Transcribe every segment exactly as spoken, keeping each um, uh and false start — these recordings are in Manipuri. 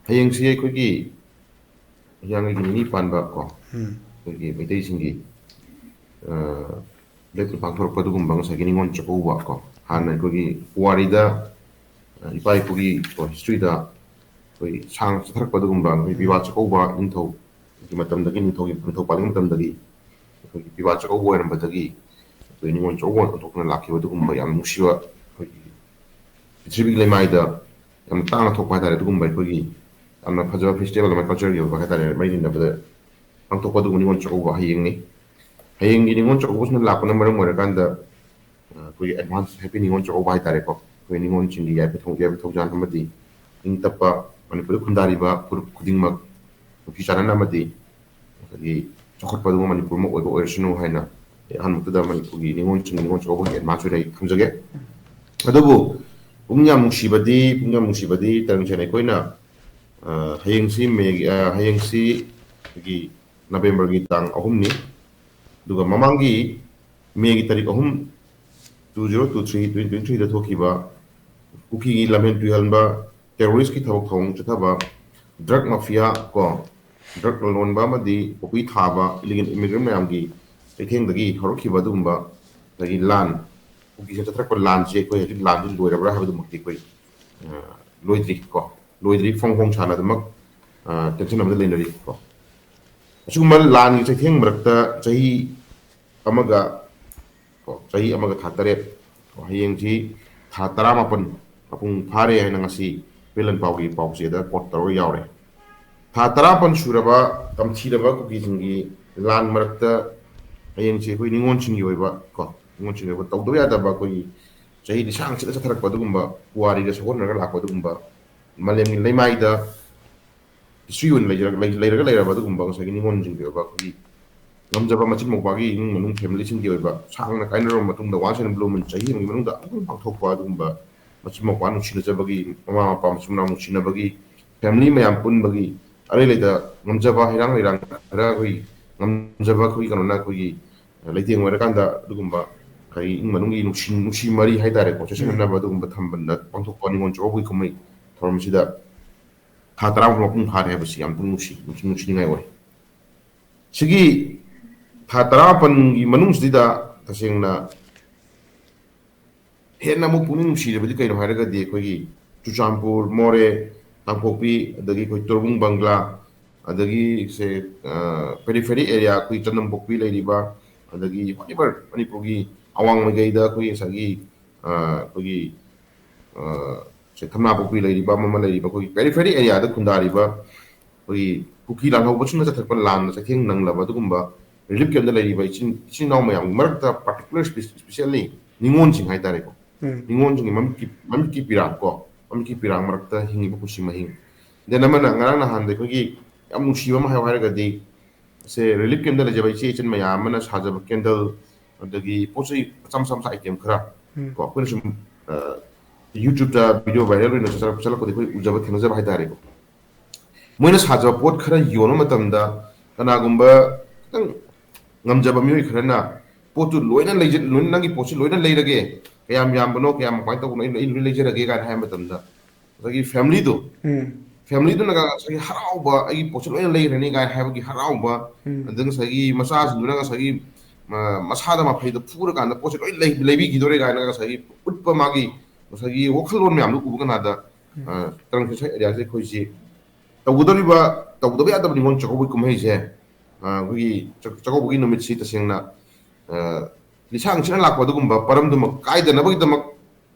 ꯍꯌꯦꯡꯁꯤ ꯑꯩꯈꯣꯏꯒꯤ ꯍꯤꯌꯥꯡꯒꯩꯒꯤ ꯅꯤꯅꯤ ꯄꯥꯟꯕ ꯀꯣ, ꯑꯩꯈꯣꯏꯒꯤ ꯃꯩꯇꯩꯁꯤꯡꯒꯤ ꯂꯦꯞꯇ ꯄꯥꯡꯊꯣꯔꯛꯄ ꯑꯗꯨꯒꯨꯝꯕ ꯉꯁꯥꯏꯒꯤ ꯅꯤꯉꯣꯜ ꯆꯥꯛꯀꯧꯕ ꯀꯣ, ꯍꯥꯟꯅ ꯑꯩꯈꯣꯏꯒꯤ ꯄꯨꯋꯥꯔꯤꯗ, ꯏꯄꯥ ꯏꯄꯨꯒꯤ ꯀꯣ, ꯍꯤꯁꯇ꯭ꯔꯤꯗ ꯑꯩꯈꯣꯏ ꯁꯥꯡꯅ ꯆꯠꯊꯔꯛꯄ ꯑꯗꯨꯒꯨꯝꯕ, ꯑꯩꯈꯣꯏ ꯄꯤꯕꯥ ꯆꯥꯛꯀꯧꯕ ꯅꯤꯡꯊꯧꯒꯤ ꯃꯇꯝꯗꯒꯤ, ꯅꯤꯡꯊꯧꯒꯤ, ꯅꯤꯡꯊꯧ ꯄꯥꯜꯂꯤꯉꯩ ꯃꯇꯝꯗꯒꯤ ꯑꯩꯈꯣꯏꯒꯤ ꯄꯤꯕꯥ ꯆꯥꯛꯀꯧꯕ ꯑꯣꯏꯔꯝꯕꯗꯒꯤ ꯑꯩꯈꯣꯏ ꯅꯤꯉꯣꯜ ꯆꯥꯛꯀꯧꯕ ꯑꯣꯟꯊꯣꯛꯇꯨꯅ ꯂꯥꯛꯈꯤꯕ ꯑꯗꯨꯒꯨꯝꯕ ꯌꯥꯝ ꯅꯨꯡꯁꯤꯕ, ꯑꯩꯈꯣꯏꯒꯤ ꯄ꯭ꯔꯤꯊꯤꯕꯤꯒꯤ ꯂꯩꯃꯥꯏꯗ ꯌꯥꯝ ꯇꯥꯡꯅ ꯊꯣꯛꯄ ꯍꯥꯏꯇꯥꯔꯦ꯫ ꯑꯗꯨꯒꯨꯝꯕ ꯑꯩꯈꯣꯏꯒꯤ ꯌꯥꯝꯅ ꯐꯖꯕ ꯐꯦꯁꯇꯤꯚꯦꯜ ꯑꯃ, ꯀꯜꯆꯔꯒꯤ ꯑꯣꯏꯕ ꯍꯥꯏꯇꯥꯔꯦ, ꯃꯔꯤ ꯂꯩꯅꯕꯗ ꯄꯥꯡꯊꯣꯛꯄ ꯑꯗꯨꯒꯨꯝꯕ ꯅꯤꯉꯣꯜ ꯆꯥꯛꯀꯧꯕ ꯍꯌꯦꯡꯅꯤ꯫ ꯍꯌꯦꯡꯒꯤ ꯅꯤꯉꯣꯜ ꯆꯥꯛꯀꯧꯕꯁꯤꯅ ꯂꯥꯛꯄꯅ ꯃꯔꯝ ꯑꯣꯏꯔꯀꯥꯟꯗ ꯑꯩꯈꯣꯏꯒꯤ ꯑꯦꯗꯚꯥꯟꯁ ꯍꯦꯄꯤ ꯅꯤꯉꯣꯜ ꯆꯥꯛꯀꯧꯕ ꯍꯥꯏꯇꯥꯔꯦꯀꯣ꯫ ꯑꯩꯈꯣꯏ ꯅꯤꯉꯣꯜꯁꯤꯡꯒꯤ ꯌꯥꯏꯐ ꯊꯧ-, ꯌꯥꯏꯐ ꯊꯧꯖꯥꯜ ꯑꯃꯗꯤ ꯏꯪ ꯇꯞꯄ ꯃꯅꯤꯄꯨꯔꯗ ꯈꯨꯟꯗꯥꯔꯤꯕ ꯐꯨꯔꯨꯞ ꯈꯨꯗꯤꯡꯃꯛ ꯅꯨꯡꯁꯤ ꯆꯥꯟꯅꯅ ꯑꯃꯗꯤ ꯑꯗꯒꯤ ꯆꯥꯎꯈꯠꯄ ꯑꯗꯨꯒ ꯃꯅꯤꯄꯨꯔ ꯑꯃ ꯑꯣꯏꯕ ꯑꯣꯏꯔꯁꯅꯨ ꯍꯥꯏꯅ ꯑꯩ ꯑꯍꯥꯟꯕꯗ ꯃꯅꯤꯄꯨꯔꯒꯤ ꯅꯤꯉꯣꯜꯁꯤꯡ, ꯅꯤꯉꯣꯜ ꯆꯥꯛꯀꯧꯕꯒꯤ ꯑꯦꯗꯚꯥꯟꯁ ꯑꯣꯏꯅ ꯑꯩ ꯊꯝꯖꯒꯦ꯫ ꯑꯗꯨꯕꯨ ꯄꯨꯛꯅꯤꯡ ꯌꯥꯝ ꯅꯨꯡꯁꯤꯕꯗꯤ, ꯄꯨꯛꯅꯤꯡ ꯌꯥꯝ ꯅꯨꯡꯁꯤꯕꯗꯤ ꯇꯔꯪ ꯁꯦꯡꯅ ꯑꯩꯈꯣꯏꯅ, ꯑ, ꯍꯌꯦꯡꯁꯤ ꯃꯦꯒꯤ, ꯑ, ꯍꯌꯦꯡꯁꯤ ꯑꯩꯈꯣꯏꯒꯤ ꯅꯕꯦꯝꯕꯔꯒꯤ ꯇꯥꯡ ꯑꯍꯨꯝꯅꯤ꯫ ꯑꯗꯨꯒ ꯃꯃꯥꯡꯒꯤ ꯃꯦꯒꯤ ꯇꯥꯔꯤꯛ ꯑꯍꯨꯝ, two zero two three, twenty twenty three ꯗ ꯊꯣꯛꯈꯤꯕ ꯀꯨꯀꯤꯒꯤ ꯂꯝꯍꯦꯟ ꯇꯨꯍꯦꯟꯕ, ꯇꯦꯔꯣꯔꯤꯁꯀꯤ ꯊꯕꯛ ꯊꯧꯑꯣꯡ ꯆꯠꯊꯕ, ꯗ꯭ꯔꯒ ꯃꯥꯐꯤꯌꯥ ꯀꯣ, ꯗ꯭ꯔꯒ ꯂꯂꯣꯟꯕ ꯑꯃꯗꯤ ꯄꯣꯄꯤ ꯊꯥꯕ ꯏꯂꯤꯒꯦꯜ ꯏꯃꯤꯒ꯭ꯔꯦꯟ ꯃꯌꯥꯝꯒꯤ ꯆꯩꯊꯦꯡꯗꯒꯤ ꯍꯧꯔꯛꯈꯤꯕ ꯑꯗꯨꯒꯨꯝꯕ, ꯑꯗꯒꯤ ꯂꯥꯟ, ꯀꯨꯀꯤꯁꯤꯡ ꯆꯠꯊꯔꯛꯄ ꯂꯥꯟꯁꯦ ꯑꯩꯈꯣꯏ ꯍꯧꯖꯤꯛ ꯂꯥꯟꯁꯤ ꯂꯣꯏꯔꯕ꯭ꯔꯥ ꯍꯥꯏꯕꯗꯨꯃꯛꯇꯤ ꯑꯩꯈꯣꯏ, ꯑ, ꯂꯣꯏꯗ꯭ꯔꯤ ꯀꯣ, ꯂꯣꯏꯗ꯭ꯔꯤ, ꯐꯣꯡ ꯐꯣꯡ ꯁꯥꯅ ꯑꯗꯨꯃꯛ, ꯑ, ꯇꯦꯟꯁꯟ ꯑꯃꯗ ꯂꯩꯅꯔꯤ ꯀꯣ꯫ ꯑꯁꯤꯒꯨꯝꯕ ꯂꯥꯟꯒꯤ ꯆꯩꯊꯦꯡ ꯃꯔꯛꯇ ꯆꯍꯤ ꯑꯃꯒ ꯀꯣ, ꯆꯍꯤ ꯑꯃꯒ ꯊꯥ ꯇꯔꯦꯠ ꯀꯣ, ꯍꯌꯦꯡꯁꯤ ꯊꯥ ꯇꯔꯥꯃꯥꯄꯟ ꯃꯄꯨꯡ ꯐꯥꯔꯦ ꯍꯥꯏꯅ ꯉꯁꯤ ꯄꯦꯂꯟ ꯄꯥꯎꯒꯤ ꯄꯥꯎꯆꯦꯗ ꯀꯣꯠ ꯇꯧꯔꯒ ꯌꯥꯎꯔꯦ꯫ ꯊꯥ ꯇꯔꯥꯃꯥꯄꯟ ꯁꯨꯔꯕ ꯇꯝꯊꯤꯔꯕ ꯀꯨꯀꯤꯁꯤꯡꯒꯤ ꯂꯥꯟ ꯃꯔꯛꯇ ꯍꯌꯦꯡꯁꯤ ꯑꯩꯈꯣꯏ ꯅꯤꯉꯣꯜꯁꯤꯡꯒꯤ ꯑꯣꯏꯕ ꯀꯣ, ꯅꯤꯉꯣꯜꯁꯤꯡꯒꯤ ꯑꯣꯏꯕ ꯇꯧꯗꯕ ꯌꯥꯗꯕ ꯑꯩꯈꯣꯏꯒꯤ ꯆꯍꯤ ꯂꯤꯁꯥꯡ ꯁꯤꯠꯅ ꯆꯠꯊꯔꯛꯄ ꯑꯗꯨꯒꯨꯝꯕ ꯄꯨꯋꯥꯔꯤꯒ ꯁꯥꯒꯣꯟꯅꯔꯒ ꯂꯥꯛꯄ ꯑꯗꯨꯒꯨꯝꯕ ꯃꯥꯂꯦꯝꯒꯤ ꯂꯩꯃꯥꯏꯗ ꯍꯤꯁꯇ꯭ꯔꯤ ꯑꯣꯏꯅ ꯂꯩꯖꯔꯒ, ꯂꯩ-, ꯂꯩꯔꯒ ꯂꯩꯔꯕ ꯑꯗꯨꯒꯨꯝꯕ ꯉꯁꯥꯏꯒꯤ ꯅꯤꯉꯣꯜꯁꯤꯡꯒꯤ ꯑꯣꯏꯕ ꯑꯩꯈꯣꯏꯒꯤ ꯉꯝꯖꯕ ꯃꯆꯤꯟ ꯃꯧꯄꯥꯒꯤ ꯏꯃꯨꯡ ꯃꯅꯨꯡ ꯐꯦꯃꯤꯂꯤꯁꯤꯡꯒꯤ ꯑꯣꯏꯕ ꯁꯥꯡꯅ ꯀꯥꯏꯅꯔꯕ ꯃꯇꯨꯡꯗ, once in a blue moon, ꯆꯍꯤ ꯑꯃꯒꯤ ꯃꯅꯨꯡꯗ ꯑꯃꯨꯛꯇꯪ ꯄꯥꯡꯊꯣꯛꯄ ꯑꯗꯨꯒꯨꯝꯕ ꯃꯆꯤꯟ ꯃꯧꯄꯥ ꯅꯨꯡꯁꯤꯅꯖꯕꯒꯤ, ꯃꯃꯥ ꯃꯄꯥ ꯃꯆꯤꯟ ꯃꯅꯥꯎ ꯅꯨꯡꯁꯤꯅꯕꯒꯤ, ꯐꯦꯃꯤꯂꯤ ꯃꯌꯥꯝ ꯄꯨꯟꯕꯒꯤ, ꯑꯔꯩ ꯂꯩꯇ ꯉꯝꯖꯕ ꯍꯩꯔꯥꯡ ꯂꯩꯔꯥꯡ ꯈꯔ ꯑꯩꯈꯣꯏ ꯉꯝꯖꯕ ꯑꯩꯈꯣꯏ ꯀꯩꯅꯣꯅ ꯑꯩꯈꯣꯏꯒꯤ ꯂꯩꯇꯦꯡ ꯑꯣꯏꯔꯀꯥꯟꯗ ꯑꯗꯨꯒꯨꯝꯕ ꯑꯩꯈꯣꯏꯒꯤ ꯏꯃꯨꯡ ꯃꯅꯨꯡꯒꯤ ꯅꯨꯡꯁꯤ, ꯅꯨꯡꯁꯤ ꯃꯔꯤ ꯍꯥꯏꯇꯥꯔꯦꯀꯣ, ꯆꯦꯁꯤꯟꯅꯅꯕ ꯑꯗꯨꯒꯨꯝꯕ ꯊꯝꯕꯗ ꯄꯥꯡꯊꯣꯛꯄ ꯅꯤꯉꯣꯜ ꯆꯥꯛꯀꯧꯕꯒꯤ ꯀꯨꯝꯍꯩ ꯊꯧꯔꯝꯁꯤꯗ ꯊꯥ ꯇꯔꯥꯃꯥꯄꯟ ꯃꯄꯨꯡ ꯐꯥꯔꯦ ꯍꯥꯏꯕꯁꯤ ꯌꯥꯝ ꯄꯨꯛꯅꯤꯡ ꯅꯨꯡꯁꯤ, ꯅꯨꯡꯁꯤ-, ꯅꯨꯡꯁꯤꯅꯤꯡꯉꯥꯏ ꯑꯣꯏ꯫ ꯁꯤꯒꯤ ꯊꯥ ꯇꯔꯥꯃꯥꯄꯟꯒꯤ ꯃꯅꯨꯡꯁꯤꯗ ꯇꯁꯦꯡꯅ ꯍꯦꯟꯅ ꯑꯃꯨꯛ ꯄꯨꯛꯅꯤꯡ ꯅꯨꯡꯁꯤꯔꯕꯗꯤ ꯀꯩꯅꯣ ꯍꯥꯏꯔꯒꯗꯤ, ꯑꯩꯈꯣꯏꯒꯤ ꯆꯨꯔꯆꯥꯟꯄꯨꯔ, ꯃꯣꯔꯦ, ꯀꯥꯡꯄꯣꯛꯄꯤ, ꯑꯗꯒꯤ ꯑꯩꯈꯣꯏ ꯇꯣꯔꯕꯨꯡ ꯕꯪꯒ꯭ꯂꯥ, ꯑꯗꯒꯤ ꯁꯦ, ꯑ, periphery area, ꯑꯩꯈꯣꯏ ꯆꯅꯝꯄꯣꯛꯄꯤ ꯂꯩꯔꯤꯕ, ꯑꯗꯒꯤ whatever ꯃꯅꯤꯄꯨꯔꯒꯤ ꯑꯋꯥꯡ ꯃꯥꯏꯀꯩꯗ ꯑꯩꯈꯣꯏꯒꯤ ꯉꯁꯥꯏꯒꯤ, ꯑ, ꯑꯩꯈꯣꯏꯒꯤ, ꯑ, ꯁꯦ, ꯊꯝꯅꯥꯄꯣꯛꯄꯤ ꯂꯩꯔꯤꯕ, ꯑꯃ ꯑꯃ ꯂꯩꯔꯤꯕ ꯑꯩꯈꯣꯏꯒꯤ periphery area ꯗ ꯈꯨꯟꯗꯥꯔꯤꯕ ꯑꯩꯈꯣꯏꯒꯤ ꯀꯨꯀꯤ ꯂꯥꯜꯍꯧꯕꯁꯤꯡꯅ ꯆꯠꯊꯔꯛꯄ ꯂꯥꯟꯗ ꯆꯩꯊꯦꯡ ꯅꯪꯂꯕ ꯑꯗꯨꯒꯨꯝꯕ relief camp ꯇ ꯂꯩꯔꯤꯕ ꯏꯆꯤꯟ, ꯏꯆꯤꯟ ꯏꯅꯥꯎ ꯃꯌꯥꯝꯒꯤ ꯃꯔꯛꯇ, particular spe-, specially ꯅꯤꯉꯣꯜꯁꯤꯡ ꯍꯥꯏꯇꯥꯔꯦꯀꯣ, ꯎꯝ꯫ ꯅꯤꯉꯣꯜꯁꯤꯡꯒꯤ ꯃꯃꯤꯠꯀꯤ, ꯃꯃꯤꯠꯀꯤ ꯄꯤꯔꯥꯡ ꯀꯣ, ꯃꯃꯤꯠꯀꯤ ꯄꯤꯔꯥꯡ ꯃꯔꯛꯇ ꯍꯤꯡꯉꯤꯕ ꯄꯨꯟꯁꯤ ꯃꯍꯤꯡ꯫ Then ꯑꯃꯅ ꯉꯔꯥꯡ ꯅꯍꯥꯟꯗ ꯑꯩꯈꯣꯏꯒꯤ ꯌꯥꯝ ꯅꯨꯡꯁꯤꯕ ꯑꯃ ꯍꯥꯏꯌꯨ ꯍꯥꯏꯔꯒꯗꯤ, ꯁꯦ, relief camp ꯇ ꯂꯩꯖꯕ ꯏꯆꯦ ꯏꯆꯟ ꯃꯌꯥꯝ ꯑꯃꯅ ꯁꯥꯖꯕ candle, ꯑꯗꯒꯤ ꯄꯣꯠ ꯆꯩ ꯃꯆꯥ ꯃꯆꯥ ꯃꯆꯥ item ꯈꯔ ꯎꯝ꯫ ꯀꯣ, ꯑꯩꯈꯣꯏꯅ ꯁꯨꯝ, ꯑ, YouTube ꯇ video viral ꯑꯣꯏꯅ ꯆꯠꯆꯔꯛ-, ꯆꯠꯂꯛꯄꯗ ꯑꯩꯈꯣꯏ ꯎꯖꯕ ꯊꯦꯡꯅꯖꯕ ꯍꯥꯏꯇꯥꯔꯦꯀꯣ꯫ ꯃꯣꯏꯅ ꯁꯥꯖꯕ ꯄꯣꯠ ꯈꯔ ꯌꯣꯟꯕ ꯃꯇꯝꯗ ꯀꯅꯥꯒꯨꯝꯕ ꯈꯤꯇꯪ ꯉꯝꯖꯕ ꯃꯤꯑꯣꯏ ꯈꯔꯅ ꯄꯣꯠꯇꯨ ꯂꯣꯏꯅ ꯂꯩꯖ-, ꯂꯣꯏꯅ ꯅꯪꯒꯤ ꯄꯣꯠꯁꯤ ꯂꯣꯏꯅ ꯂꯩꯔꯒꯦ, ꯀꯌꯥꯝ ꯌꯥꯝꯕꯅꯣ, ꯀꯌꯥꯝ ꯀꯃꯥꯏꯅ ꯇꯧꯕꯅꯣ, ꯑꯩ ꯂꯣꯏ, ꯑꯩ ꯂꯣꯏ ꯂꯩꯖꯔꯒꯦ ꯀꯥꯏꯅ ꯍꯥꯏꯕ ꯃꯇꯝꯗ, ꯉꯁꯥꯏꯒꯤ family ꯗꯨ, ꯎꯝ꯫ Family ꯗꯨꯅꯒ ꯉꯁꯥꯏꯒꯤ ꯍꯔꯥꯎꯕ, "ꯑꯩꯒꯤ ꯄꯣꯠꯁꯤ ꯂꯣꯏꯅ ꯂꯩꯈ꯭ꯔꯅꯤ" ꯀꯥꯏꯅ ꯍꯥꯏꯕꯒꯤ ꯍꯔꯥꯎꯕ, ꯎꯝ꯫ ꯑꯗ ꯉꯁꯥꯏꯒꯤ ꯃꯆꯥꯁꯤꯡꯗꯨꯅ ꯉꯁꯥꯏꯒꯤ, ꯑ, ꯃꯁꯥꯗ ꯃꯐꯩꯗꯣ ꯐꯨꯔꯀꯥꯟꯗ ꯄꯣꯠꯁꯤ ꯂꯣꯏ ꯂꯩ-, ꯂꯩꯕꯤꯈꯤꯗꯣꯔꯦ ꯀꯥꯏꯅ ꯉꯁꯥꯏꯒꯤ ꯎꯠꯄ, ꯃꯥꯒꯤ ꯉꯁꯥꯏꯒꯤ ꯋꯥꯈꯜꯂꯣꯟ ꯃꯌꯥꯝꯗꯨ ꯎꯕ ꯀꯥꯟꯗ, ꯎꯝ꯫ ꯑ, ꯇꯔꯪ ꯁꯤꯡꯁꯥ area ꯁꯦ ꯑꯩꯈꯣꯏꯁꯤ ꯇꯧꯒꯗꯧꯔꯤꯕ, ꯇꯧꯗꯕ ꯌꯥꯗꯕ ꯅꯤꯉꯣꯜ ꯆꯥꯛꯀꯧꯕꯒꯤ ꯀꯨꯝꯍꯩꯁꯦ, ꯑ, ꯑꯩꯈꯣꯏꯒꯤ ꯆꯥꯛ-, ꯆꯥꯛꯀꯧꯕꯒꯤ ꯅꯨꯃꯤꯠꯁꯤ ꯇꯁꯦꯡꯅ, ꯑ, ꯂꯤꯁꯥꯡ ꯁꯤꯠꯅ ꯂꯥꯛꯄ ꯑꯗꯨꯒꯨꯝꯕ ꯄꯔꯝꯗꯨꯃꯛ ꯀꯥꯏꯗꯅꯕꯒꯤꯗꯃꯛ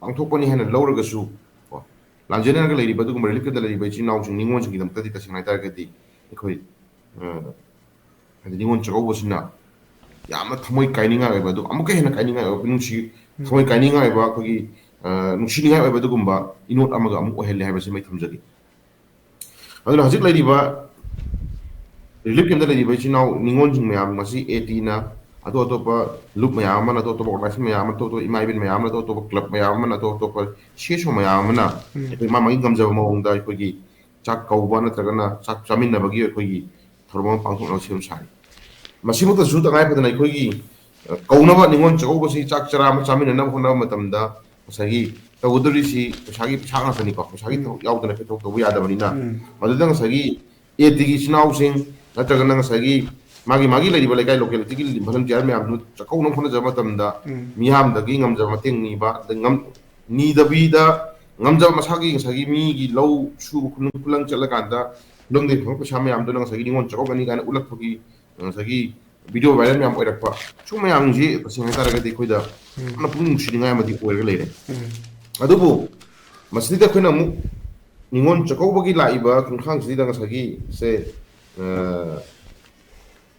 ꯄꯥꯡꯊꯣꯛꯄꯅꯤ ꯍꯥꯏꯅ ꯂꯧꯔꯒꯁꯨ, ꯀꯣ, ꯂꯥꯟꯖꯦꯟꯅꯔꯒ ꯂꯩꯔꯤꯕ ꯑꯗꯨꯒꯨꯝꯕ relief camp ꯇ ꯂꯩꯔꯤꯕ ꯏꯆꯤꯟ ꯏꯅꯥꯎꯁꯤꯡ, ꯅꯤꯉꯣꯜꯁꯤꯡꯒꯤꯗꯃꯛꯇꯗꯤ ꯇꯁꯦꯡꯅ ꯍꯥꯏꯇꯥꯔꯒꯗꯤ ꯑꯩꯈꯣꯏ, ꯑ, ꯍꯥꯏꯗꯤ ꯅꯤꯉꯣꯜ ꯆꯥꯛꯀꯧꯕꯁꯤꯅ ꯌꯥꯝꯅ ꯊꯃꯣꯏ ꯀꯥꯏꯅꯤꯡꯉꯥꯏ ꯑꯣꯏꯕ, ꯑꯗꯨ ꯑꯃꯨꯛꯀ ꯍꯦꯟꯅ ꯀꯥꯏꯅꯤꯡꯉꯥꯏ ꯑꯣꯏꯕ, ꯄꯨꯛꯅꯤꯡ ꯅꯨꯡꯁꯤ, ꯎꯝ꯫ ꯊꯃꯣꯏ ꯀꯥꯏꯅꯤꯡꯉꯥꯏ ꯑꯣꯏꯕ, ꯑꯩꯈꯣꯏꯒꯤ, ꯑ, ꯅꯨꯡꯁꯤꯅꯤꯡꯉꯥꯏ ꯑꯣꯏꯕ ꯑꯗꯨꯒꯨꯝꯕ ꯏꯅꯣꯠ ꯑꯃꯒ ꯑꯃꯨꯛ ꯑꯣꯏꯍꯜꯂꯦ ꯍꯥꯏꯕꯁꯤ ꯑꯩ ꯊꯝꯖꯒꯦ꯫ ꯑꯗꯨꯅ ꯍꯧꯖꯤꯛ ꯂꯩꯔꯤꯕ relief camp ꯇ ꯂꯩꯔꯤꯕ ꯏꯆꯤꯟ ꯏꯅꯥꯎ ꯅꯤꯉꯣꯜꯁꯤꯡ ꯃꯌꯥꯝ, ꯉꯁꯤ ꯑꯦ ꯇꯤꯅ ꯑꯇꯣꯞ ꯑꯇꯣꯞꯄ ꯂꯨꯞ ꯃꯌꯥꯝ ꯑꯃꯅ, ꯑꯇꯣꯞ ꯑꯇꯣꯞꯄ organization ꯃꯌꯥꯝ ꯑꯃꯅ, ꯑꯇꯣꯞ ꯑꯇꯣꯞꯄ ꯏꯃꯥ ꯏꯕꯦꯟ ꯃꯌꯥꯝ ꯑꯃꯅ, ꯑꯇꯣꯞ ꯑꯇꯣꯞꯄ club ꯃꯌꯥꯝ ꯑꯃꯅ, ꯑꯇꯣꯞ ꯑꯇꯣꯞꯄ ꯁꯤ ꯑꯦꯁ ꯑꯣ ꯃꯌꯥꯝ ꯑꯃꯅ ꯎꯝ꯫ ꯑꯩꯈꯣꯏ ꯃꯥ ꯃꯥꯒꯤ ꯉꯝꯖꯕ ꯃꯑꯣꯡꯗ ꯑꯩꯈꯣꯏꯒꯤ ꯆꯥꯛ ꯀꯧꯕ ꯅꯠꯇ꯭ꯔꯒꯅ ꯆꯥꯛ ꯆꯥꯃꯤꯟꯅꯕꯒꯤ ꯑꯩꯈꯣꯏꯒꯤ ꯊꯧꯔꯝ ꯑꯃ ꯄꯥꯡꯊꯣꯛꯅꯕ ꯁꯦꯝ ꯁꯥꯔꯤ꯫ ꯃꯁꯤꯃꯛꯇꯁꯨ ꯇꯉꯥꯏ ꯐꯗꯅ ꯑꯩꯈꯣꯏꯒꯤ, ꯑ, ꯀꯧꯅꯕ ꯅꯤꯉꯣꯜ ꯆꯥꯛꯀꯧꯕꯁꯤ ꯆꯥꯛ ꯆꯔꯥ ꯑꯃ ꯆꯥꯃꯤꯟꯅꯅꯕ ꯍꯣꯠꯅꯕ ꯃꯇꯝꯗ ꯉꯁꯥꯏꯒꯤ ꯇꯧꯒꯗꯧꯔꯤꯁꯤ ꯄꯩꯁꯥꯒꯤ ꯄꯩꯁꯥ ꯉꯥꯛꯇꯅꯤꯀꯣ꯫ ꯄꯩꯁꯥꯒꯤ ꯊꯕꯛ ꯌꯥꯎꯗꯅ ꯀꯩꯁꯨ ꯇꯧꯕ ꯌꯥꯗꯕꯅꯤꯅ, ꯃꯗꯨꯗ ꯉꯁꯥꯏꯒꯤ ꯑꯦ ꯇꯤꯒꯤ ꯏꯆꯤꯟ ꯏꯅꯥꯎꯁꯤꯡ ꯅꯠꯇ꯭ꯔꯒꯅ ꯉꯁꯥꯏꯒꯤ ꯃꯥꯒꯤ ꯃꯥꯒꯤ ꯂꯩꯔꯤꯕ ꯂꯩꯀꯥꯏ, locality ꯒꯤ volunteer ꯃꯌꯥꯝꯗꯨ ꯆꯥꯛꯀꯧꯅꯕ ꯍꯣꯠꯅꯖꯕ ꯃꯇꯝꯗ ꯃꯤꯌꯥꯝꯗꯒꯤ ꯉꯝꯖꯕ ꯃꯇꯦꯡ ꯅꯤꯕ, ꯑꯗꯩ ꯉꯝ-, ꯅꯤꯗꯕꯤꯗ ꯉꯝꯖꯕ ꯃꯁꯥꯒꯤ ꯉꯁꯥꯏꯒꯤ ꯃꯤꯒꯤ ꯂꯧ ꯁꯨꯕ ꯈꯨꯂꯪ, ꯈꯨꯂꯪ ꯆꯠꯂꯀꯥꯟꯗ ꯈꯨꯂꯪꯗꯒꯤ ꯐꯪꯕ ꯄꯩꯁꯥ ꯃꯌꯥꯝꯗꯨꯅ ꯉꯁꯥꯏꯒꯤ ꯅꯤꯉꯣꯜ ꯆꯥꯛꯀꯧꯒꯅꯤ ꯀꯥꯏꯅ ꯎꯠꯂꯛꯄꯒꯤ ꯉꯁꯥꯏꯒꯤ video viral ꯃꯌꯥꯝ ꯑꯣꯏꯔꯛꯄ, ꯁꯨꯝ ꯃꯌꯥꯝꯁꯤ ꯇꯁꯦꯡꯅ ꯍꯥꯏꯇꯥꯔꯒꯗꯤ ꯑꯩꯈꯣꯏꯗ ꯌꯥꯝꯅ ꯄꯨꯛꯅꯤꯡ ꯅꯨꯡꯁꯤꯅꯤꯡꯉꯥꯏ ꯑꯃꯗꯤ ꯑꯣꯏꯔꯒ ꯂꯩꯔꯦ꯫ ꯑꯗꯨꯕꯨ ꯃꯁꯤꯗ ꯑꯩꯈꯣꯏꯅ ꯑꯃꯨꯛ ꯅꯤꯉꯣꯜ ꯆꯥꯛꯀꯧꯕꯒꯤ ꯂꯥꯛꯏꯕ ꯈꯣꯡꯊꯥꯡꯁꯤꯗ ꯉꯁꯥꯏꯒꯤ ꯁꯦ, ꯑ,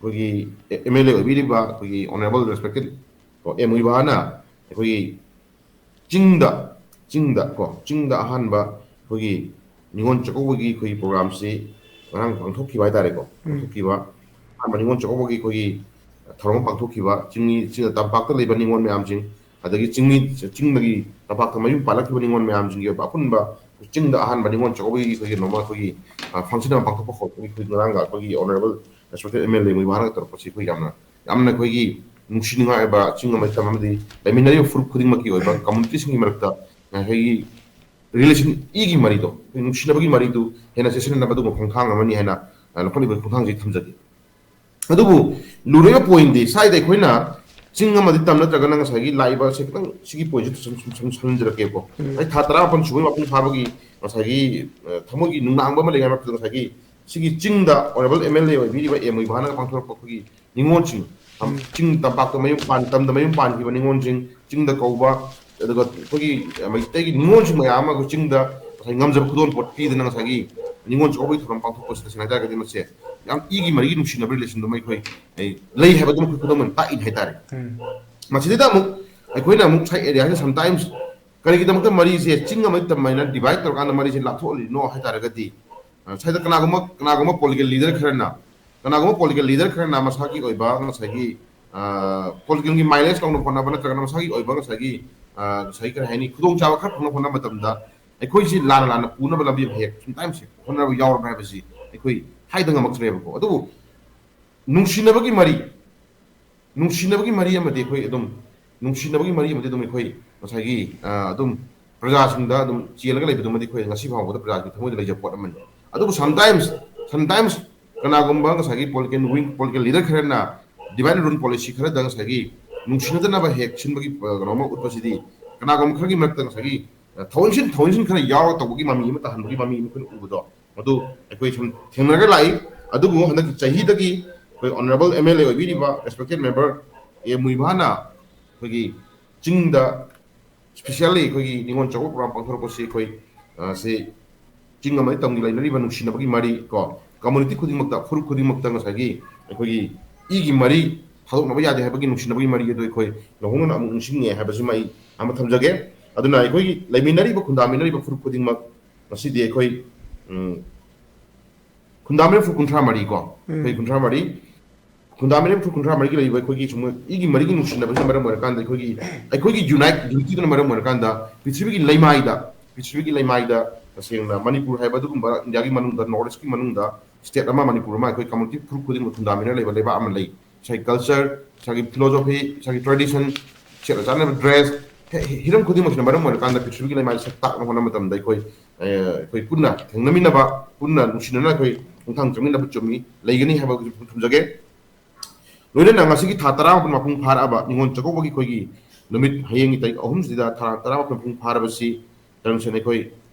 ꯑꯩꯈꯣꯏꯒꯤ ꯑꯦꯝ ꯑꯦꯜ ꯑꯦ ꯑꯣꯏꯕꯤꯔꯤꯕ ꯑꯩꯈꯣꯏꯒꯤ honourable respected ꯀꯣ ꯑꯦꯝ ꯃꯨꯏꯕꯥꯅ ꯑꯩꯈꯣꯏꯒꯤ ꯆꯤꯡꯗ, ꯆꯤꯡꯗ ꯀꯣ, ꯆꯤꯡꯗ ꯑꯍꯥꯟꯕ ꯑꯩꯈꯣꯏꯒꯤ ꯅꯤꯉꯣꯜ ꯆꯥꯛꯀꯧꯕꯒꯤ ꯑꯩꯈꯣꯏꯒꯤ programꯁꯤ ꯉꯔꯥꯡ ꯄꯥꯡꯊꯣꯛꯈꯤꯕ ꯍꯥꯏꯇꯥꯔꯦꯀꯣ꯫ ꯄꯥꯡꯊꯣꯛꯈꯤꯕ ꯑꯍꯥꯟꯕ ꯅꯤꯉꯣꯜ ꯆꯥꯛꯀꯧꯕꯒꯤ ꯑꯩꯈꯣꯏꯒꯤ ꯊꯧꯔꯝ ꯑꯃ ꯄꯥꯡꯊꯣꯛꯈꯤꯕ, ꯆꯤꯡꯃꯤ, ꯆꯤꯡ ꯇꯝꯄꯥꯛꯇ ꯂꯩꯕ ꯅꯤꯉꯣꯜ ꯃꯌꯥꯝꯁꯤꯡ, ꯑꯗꯒꯤ ꯆꯤꯡꯃꯤ, ꯆꯤꯡꯗꯒꯤ ꯇꯝꯄꯥꯛꯇ ꯃꯌꯨꯝ ꯄꯥꯜꯂꯛꯈꯤꯕ ꯅꯤꯉꯣꯜ ꯃꯌꯥꯝꯁꯤꯡꯒꯤ ꯑꯣꯏꯕ ꯑꯄꯨꯟꯕ ꯆꯤꯡꯗ ꯑꯍꯥꯟꯕ ꯅꯤꯉꯣꯜ ꯆꯥꯛꯀꯧꯕꯒꯤ ꯑꯩꯈꯣꯏꯒꯤ ꯅꯣꯡꯃ ꯑꯩꯈꯣꯏꯒꯤ, ꯑ, function ꯑꯃ ꯄꯥꯡꯊꯣꯛꯄ ꯍꯧꯔꯛꯄꯒꯤ ꯑꯩꯈꯣꯏ ꯉꯔꯥꯡꯒ ꯑꯩꯈꯣꯏꯒꯤ honourable respected M L A ꯃꯨꯏꯕꯥꯅꯒ ꯇꯧꯔꯛꯄꯁꯤ ꯑꯩꯈꯣꯏ ꯌꯥꯝꯅ, ꯌꯥꯝꯅ ꯑꯩꯈꯣꯏꯒꯤ ꯅꯨꯡꯁꯤꯅꯤꯡꯉꯥꯏ ꯑꯣꯏꯕ ꯆꯤꯡ ꯑꯃꯗꯤ ꯇꯝ ꯑꯃꯗꯤ ꯂꯩꯃꯤꯟꯅꯔꯤꯕ ꯐꯨꯔꯨꯞ ꯈꯨꯗꯤꯡꯃꯛꯀꯤ ꯑꯣꯏꯕ communityꯁꯤꯡꯒꯤ ꯃꯔꯛꯇ ꯉꯁꯥꯏꯒꯤ relation ꯏꯒꯤ ꯃꯔꯤꯗꯣ, ꯑꯩꯈꯣꯏ ꯅꯨꯡꯁꯤꯅꯕꯒꯤ ꯃꯔꯤꯗꯨ ꯍꯦꯟꯅ ꯆꯦꯠꯁꯤꯟꯅꯅꯕ ꯑꯗꯨꯒꯨꯝꯕ ꯈꯣꯡꯊꯥꯡ ꯑꯃꯅꯤ ꯍꯥꯏꯅ, ꯑ, ꯂꯧꯈꯠꯂꯤꯕ ꯈꯣꯡꯊꯥꯡꯁꯤ ꯊꯝꯖꯒꯦ꯫ ꯑꯗꯨꯕꯨ ꯂꯨꯔꯤꯕ pointꯗꯤ ꯁ꯭ꯋꯥꯏꯗ ꯑꯩꯈꯣꯏꯅ ꯆꯤꯡ ꯑꯃꯗꯤ ꯇꯝ ꯅꯠꯇ꯭ꯔꯒꯅ ꯉꯁꯥꯏꯒꯤ ꯂꯥꯛꯏꯕ ꯁꯦ ꯈꯤꯇꯪ ꯁꯤꯒꯤ pointꯁꯤ ꯁꯨꯝ, ꯁꯨꯝ, ꯁꯨꯝ ꯁꯝꯖꯔꯛꯀꯦꯀꯣ꯫ ꯉꯁꯥꯏ ꯊꯥ ꯇꯔꯥꯃꯥꯄꯟ ꯁꯨꯕꯒꯤ ꯃꯄꯨꯡ ꯐꯥꯕꯒꯤ ꯉꯁꯥꯏꯒꯤ, ꯑ, ꯊꯃꯣꯏꯒꯤ ꯅꯨꯡꯅꯥꯡꯕ ꯑꯃ ꯂꯩꯉꯩ ꯃꯔꯛꯇꯨꯗ ꯉꯁꯥꯏꯒꯤ ꯁꯤꯒꯤ ꯆꯤꯡꯗ honourable ꯑꯦꯝ ꯑꯦꯜ ꯑꯦ ꯑꯣꯏꯕꯤꯔꯤꯕ ꯑꯦ ꯃꯨꯏꯕꯥꯅꯒ ꯄꯥꯡꯊꯣꯔꯛꯄ ꯑꯩꯈꯣꯏꯒꯤ ꯅꯤꯉꯣꯜꯁꯤꯡ, ꯆꯤꯡ ꯇꯝꯄꯥꯛꯇ ꯃꯌꯨꯝ ꯄꯥꯟ-, ꯇꯝꯗ ꯃꯌꯨꯝ ꯄꯥꯟꯈꯤꯕ ꯅꯤꯉꯣꯜꯁꯤꯡ, ꯆꯤꯡꯗ ꯀꯧꯕ, ꯑꯗꯨꯒ ꯑꯩꯈꯣꯏꯒꯤ ꯃꯩꯇꯩꯒꯤ ꯅꯤꯉꯣꯜꯁꯤꯡ ꯃꯌꯥꯝ ꯑꯃ ꯑꯩꯈꯣꯏ ꯆꯤꯡꯗ ꯉꯁꯥꯏ ꯉꯝꯖꯕ ꯈꯨꯗꯣꯜꯄꯣꯠ ꯄꯤꯗꯅ ꯉꯁꯥꯏꯒꯤ ꯅꯤꯉꯣꯜ ꯆꯥꯛꯀꯧꯕꯒꯤ ꯊꯧꯔꯝ ꯄꯥꯡꯊꯣꯛꯄꯁꯤꯗ ꯁꯦꯡꯅ ꯍꯥꯏꯇꯥꯔꯒꯗꯤ ꯃꯁꯦ ꯌꯥꯝ ꯏꯒꯤ ꯃꯔꯤꯒꯤ ꯅꯨꯡꯁꯤꯅꯕ relationꯗꯨ ꯑꯩꯈꯣꯏ, ꯑꯦ, ꯂꯩ ꯍꯥꯏꯕꯗꯨꯃ ꯑꯩꯈꯣꯏ ꯈꯨꯗꯝ ꯑꯣꯏꯅ ꯇꯥꯛꯏꯅꯤ ꯍꯥꯏꯇꯥꯔꯦ꯫ ꯃꯁꯤꯗꯩꯗ ꯑꯃꯨꯛ ꯑꯩꯈꯣꯏꯅ ꯑꯃꯨꯛ ꯁꯥꯏ areaꯁꯤꯗ sometimes ꯀꯔꯤꯒꯤꯗꯃꯛꯇ ꯃꯔꯤꯁꯦ ꯆꯤꯡ ꯑꯃꯗꯤ ꯇꯝ ꯍꯥꯏꯅ divide ꯇꯧꯔꯀꯥꯟꯗ ꯃꯔꯤꯁꯦ ꯂꯥꯞꯊꯣꯛꯍꯜꯂꯤꯅꯣ ꯍꯥꯏ ꯇꯥꯔꯒꯗꯤ, ꯑ, ꯁ꯭ꯋꯥꯏꯗ ꯀꯅꯥꯒꯨꯝꯕ, ꯀꯅꯥꯒꯨꯝꯕ political leader ꯈꯔꯅ, ꯀꯅꯥꯒꯨꯝꯕ political leader ꯈꯔꯅ ꯃꯁꯥꯒꯤ ꯑꯣꯏꯕ ꯉꯁꯥꯏꯒꯤ, ꯑ, politicalꯒꯤ mileage ꯂꯧꯅꯕ ꯍꯣꯠꯅꯕ ꯅꯠꯇ꯭ꯔꯒꯅ ꯃꯁꯥꯒꯤ ꯑꯣꯏꯕ ꯉꯁꯥꯏꯒꯤ, ꯑ, ꯉꯁꯥꯏꯒꯤ ꯀꯔꯤ ꯍꯥꯏꯅꯤ, ꯈꯨꯗꯣꯡꯆꯥꯕ ꯈꯔ ꯐꯪꯅꯕ ꯍꯣꯠꯅꯕ ꯃꯇꯝꯗ ꯑꯩꯈꯣꯏꯁꯤ ꯂꯥꯟꯅ ꯂꯥꯟꯅ ꯄꯨꯅꯕ ꯂꯝꯕꯤ ꯑꯃ ꯍꯦꯛ sometimes ꯍꯦꯛ ꯍꯣꯠꯅꯕ ꯌꯥꯎꯔꯕ꯭ꯔꯥ ꯍꯥꯏꯕꯁꯤ ꯑꯩꯈꯣꯏ ꯍꯥꯏꯗ ꯉꯝꯃꯛꯇ꯭ꯔꯦꯕꯀꯣ꯫ ꯑꯗꯨꯕꯨ ꯅꯨꯡꯁꯤꯅꯕꯒꯤ ꯃꯔꯤ, ꯅꯨꯡꯁꯤꯅꯕꯒꯤ ꯃꯔꯤ ꯑꯃꯗꯤ ꯑꯩꯈꯣꯏ ꯑꯗꯨꯝ, ꯅꯨꯡꯁꯤꯅꯕꯒꯤ ꯃꯔꯤ ꯑꯃꯗꯤ ꯑꯗꯨꯝ ꯑꯩꯈꯣꯏ ꯉꯁꯥꯏꯒꯤ, ꯑ, ꯑꯗꯨꯝ ꯄ꯭ꯔꯖꯥꯁꯤꯡꯗ ꯑꯗꯨꯝ ꯆꯦꯜꯂꯒ ꯂꯩꯕꯗꯨꯃꯗꯤ ꯑꯩꯈꯣꯏ ꯉꯁꯤ ꯐꯥꯎꯕꯗ ꯄ꯭ꯔꯖꯥꯒꯤ ꯊꯃꯣꯏꯗ ꯂꯩꯖꯕ ꯄꯣꯠ ꯑꯃꯅꯤ꯫ ꯑꯗꯨꯕꯨ sometimes sometimes ꯀꯅꯥꯒꯨꯝꯕ ꯉꯁꯥꯏꯒꯤ political wing, political leader ꯈꯔꯅ divide and rule policy ꯈꯔꯗ ꯉꯁꯥꯏꯒꯤ ꯅꯨꯡꯁꯤꯅꯗꯅꯕ ꯍꯦꯛ ꯁꯤꯟꯕꯒꯤ ꯀꯩꯅꯣ ꯑꯃ ꯎꯠꯄꯁꯤꯗꯤ ꯀꯅꯥꯒꯨꯝꯕ ꯈꯔꯒꯤ ꯃꯔꯛꯇ ꯉꯁꯥꯏꯒꯤ ꯊꯑꯣꯏ ꯁꯤꯟ ꯊꯑꯣꯏ ꯁꯤꯟ ꯈꯔ ꯌꯥꯎꯔ ꯇꯧꯕꯒꯤ ꯃꯃꯤ ꯑꯃ ꯇꯥꯍꯟꯕꯒꯤ ꯃꯃꯤ ꯑꯃ ꯑꯩꯈꯣꯏꯅ ꯎꯕꯗꯣ, ꯃꯗꯨ ꯑꯩꯈꯣꯏ ꯁꯨꯝ ꯊꯦꯡꯅꯔꯒ ꯂꯥꯛꯏ꯫ ꯑꯗꯨꯕꯨ ꯍꯟꯗꯛꯀꯤ ꯆꯍꯤꯗꯒꯤ ꯑꯩꯈꯣꯏ honourable M L A ꯑꯣꯏꯕꯤꯔꯤꯕ respected member A ꯃꯨꯏꯚꯥꯅ ꯑꯩꯈꯣꯏꯒꯤ ꯆꯤꯡꯗ specially ꯑꯩꯈꯣꯏꯒꯤ ꯅꯤꯉꯣꯜ ꯆꯥꯛꯀꯧꯕ program ꯄꯥꯡꯊꯣꯔꯛꯄꯁꯤ ꯑꯩꯈꯣꯏ, ꯑ, ꯁꯤ ꯆꯤꯡ ꯑꯃꯗꯤ ꯇꯝꯒꯤ ꯂꯩꯅꯔꯤꯕ ꯅꯨꯡꯁꯤꯅꯕꯒꯤ ꯃꯔꯤ ꯀꯣ, community ꯈꯨꯗꯤꯡꯃꯛꯇ, ꯐꯨꯔꯨꯞ ꯈꯨꯗꯤꯡꯃꯛꯇ ꯉꯁꯥꯏꯒꯤ ꯑꯩꯈꯣꯏꯒꯤ ꯏꯒꯤ ꯃꯔꯤ ꯊꯥꯗꯣꯛꯅꯕ ꯌꯥꯗꯦ ꯍꯥꯏꯕꯒꯤ ꯅꯨꯡꯁꯤꯅꯕꯒꯤ ꯃꯔꯤ ꯑꯗꯨ ꯑꯩꯈꯣꯏ ꯅꯧꯍꯧꯅꯅ ꯑꯃꯨꯛ ꯅꯤꯡꯁꯤꯡꯉꯦ ꯍꯥꯏꯕꯁꯤꯃ ꯑꯩ ꯑꯃ ꯊꯝꯖꯒꯦ꯫ ꯑꯗꯨꯅ ꯑꯩꯈꯣꯏꯒꯤ ꯂꯩꯃꯤꯟꯅꯔꯤꯕ, ꯈꯨꯟꯗꯥꯃꯤꯟꯅꯔꯤꯕ ꯐꯨꯔꯨꯞ ꯈꯨꯗꯤꯡꯃꯛ ꯉꯁꯤꯗꯤ ꯑꯩꯈꯣꯏ, ꯎꯝ, ꯈꯨꯟꯗꯥꯃꯤꯟꯅꯔꯤꯕ ꯐꯨꯔꯨꯞ ꯀꯨꯟꯊ꯭ꯔꯥ ꯃꯔꯤ ꯀꯣ, ꯑꯩꯈꯣꯏ ꯀꯨꯟꯊ꯭ꯔꯥ ꯃꯔꯤ, ꯈꯨꯟꯗꯥꯃꯤꯟꯅꯕ ꯐꯨꯔꯨꯞ ꯀꯨꯟꯊ꯭ꯔꯥ ꯃꯔꯤꯒꯤ ꯂꯩꯔꯤꯕ ꯑꯩꯈꯣꯏꯒꯤ ꯁꯨꯝ ꯏꯒꯤ ꯃꯔꯤꯒꯤ ꯅꯨꯡꯁꯤꯅꯕꯁꯤꯅ ꯃꯔꯝ ꯑꯣꯏꯔꯀꯥꯟꯗ ꯑꯩꯈꯣꯏꯒꯤ, ꯑꯩꯈꯣꯏꯒꯤ unite, unityꯗꯨꯅ ꯃꯔꯝ ꯑꯣꯏꯔꯀꯥꯟꯗ ꯄ꯭ꯔꯤꯊꯤꯕꯤꯒꯤ ꯂꯩꯃꯥꯏꯗ, ꯄ꯭ꯔꯤꯊꯤꯕꯤꯒꯤ ꯂꯩꯃꯥꯏꯗ ꯇꯁꯦꯡꯅ ꯃꯅꯤꯄꯨꯔ ꯍꯥꯏꯕ ꯑꯗꯨꯒꯨꯝꯕ ꯏꯟꯗꯤꯌꯥꯒꯤ ꯃꯅꯨꯡꯗ, North Eastꯀꯤ ꯃꯅꯨꯡꯗ state ꯑꯃ, ꯃꯅꯤꯄꯨꯔ ꯑꯃ, ꯑꯩꯈꯣꯏ community ꯐꯨꯔꯨꯞ ꯈꯨꯗꯤꯡꯃꯛ ꯈꯨꯟꯗꯥꯃꯤꯟꯅ ꯂꯩꯕ ꯂꯩꯕꯥꯛ ꯑꯃ ꯂꯩ꯫ ꯏꯁꯥꯒꯤ culture, ꯏꯁꯥꯒꯤ philosophy, ꯏꯁꯥꯒꯤ tradition, ꯁꯦꯠꯅ ꯆꯥꯅꯕ dress, ꯍꯤ-, ꯍꯤꯔꯝ ꯈꯨꯗꯤꯡꯃꯛꯁꯤꯅ ꯃꯔꯝ ꯑꯣꯏꯔꯀꯥꯟꯗ ꯄ꯭ꯔꯤꯊꯤꯕꯤꯒꯤ ꯂꯩꯃꯥꯏꯗ ꯁꯛ ꯇꯥꯛꯅꯕ ꯍꯣꯠꯅꯕ ꯃꯇꯝꯗ ꯑꯩꯈꯣꯏ, ꯑꯦ, ꯑꯩꯈꯣꯏ ꯄꯨꯟꯅ ꯊꯦꯡꯅꯃꯤꯟꯅꯕ, ꯄꯨꯟꯅ ꯅꯨꯡꯁꯤꯅꯅ ꯑꯩꯈꯣꯏ ꯈꯣꯡꯊꯥꯡ ꯆꯪꯃꯤꯟꯅꯕ ꯆꯨꯝꯃꯤ, ꯂꯩꯒꯅꯤ ꯍꯥꯏꯕ ꯑꯗꯨꯁꯨ ꯊꯝꯖꯒꯦ꯫ ꯂꯣꯏꯅꯅ ꯉꯁꯤꯒꯤ ꯊꯥ ꯇꯔꯥꯃꯥꯄꯟ ꯃꯄꯨꯡ ꯐꯥꯔꯛꯑꯕ ꯅꯤꯉꯣꯜ ꯆꯥꯛꯀꯧꯕꯒꯤ ꯑꯩꯈꯣꯏꯒꯤ ꯅꯨꯃꯤꯠ, ꯍꯌꯦꯡꯒꯤ ꯇꯥꯔꯤꯛ ꯑꯍꯨꯝꯁꯤꯗ ꯊꯥ ꯇꯔꯥꯃꯥꯄꯟ ꯃꯄꯨꯡ ꯐꯥꯔꯕꯁꯤ ꯇꯔꯝꯁꯤꯅ ꯑꯩꯈꯣꯏ,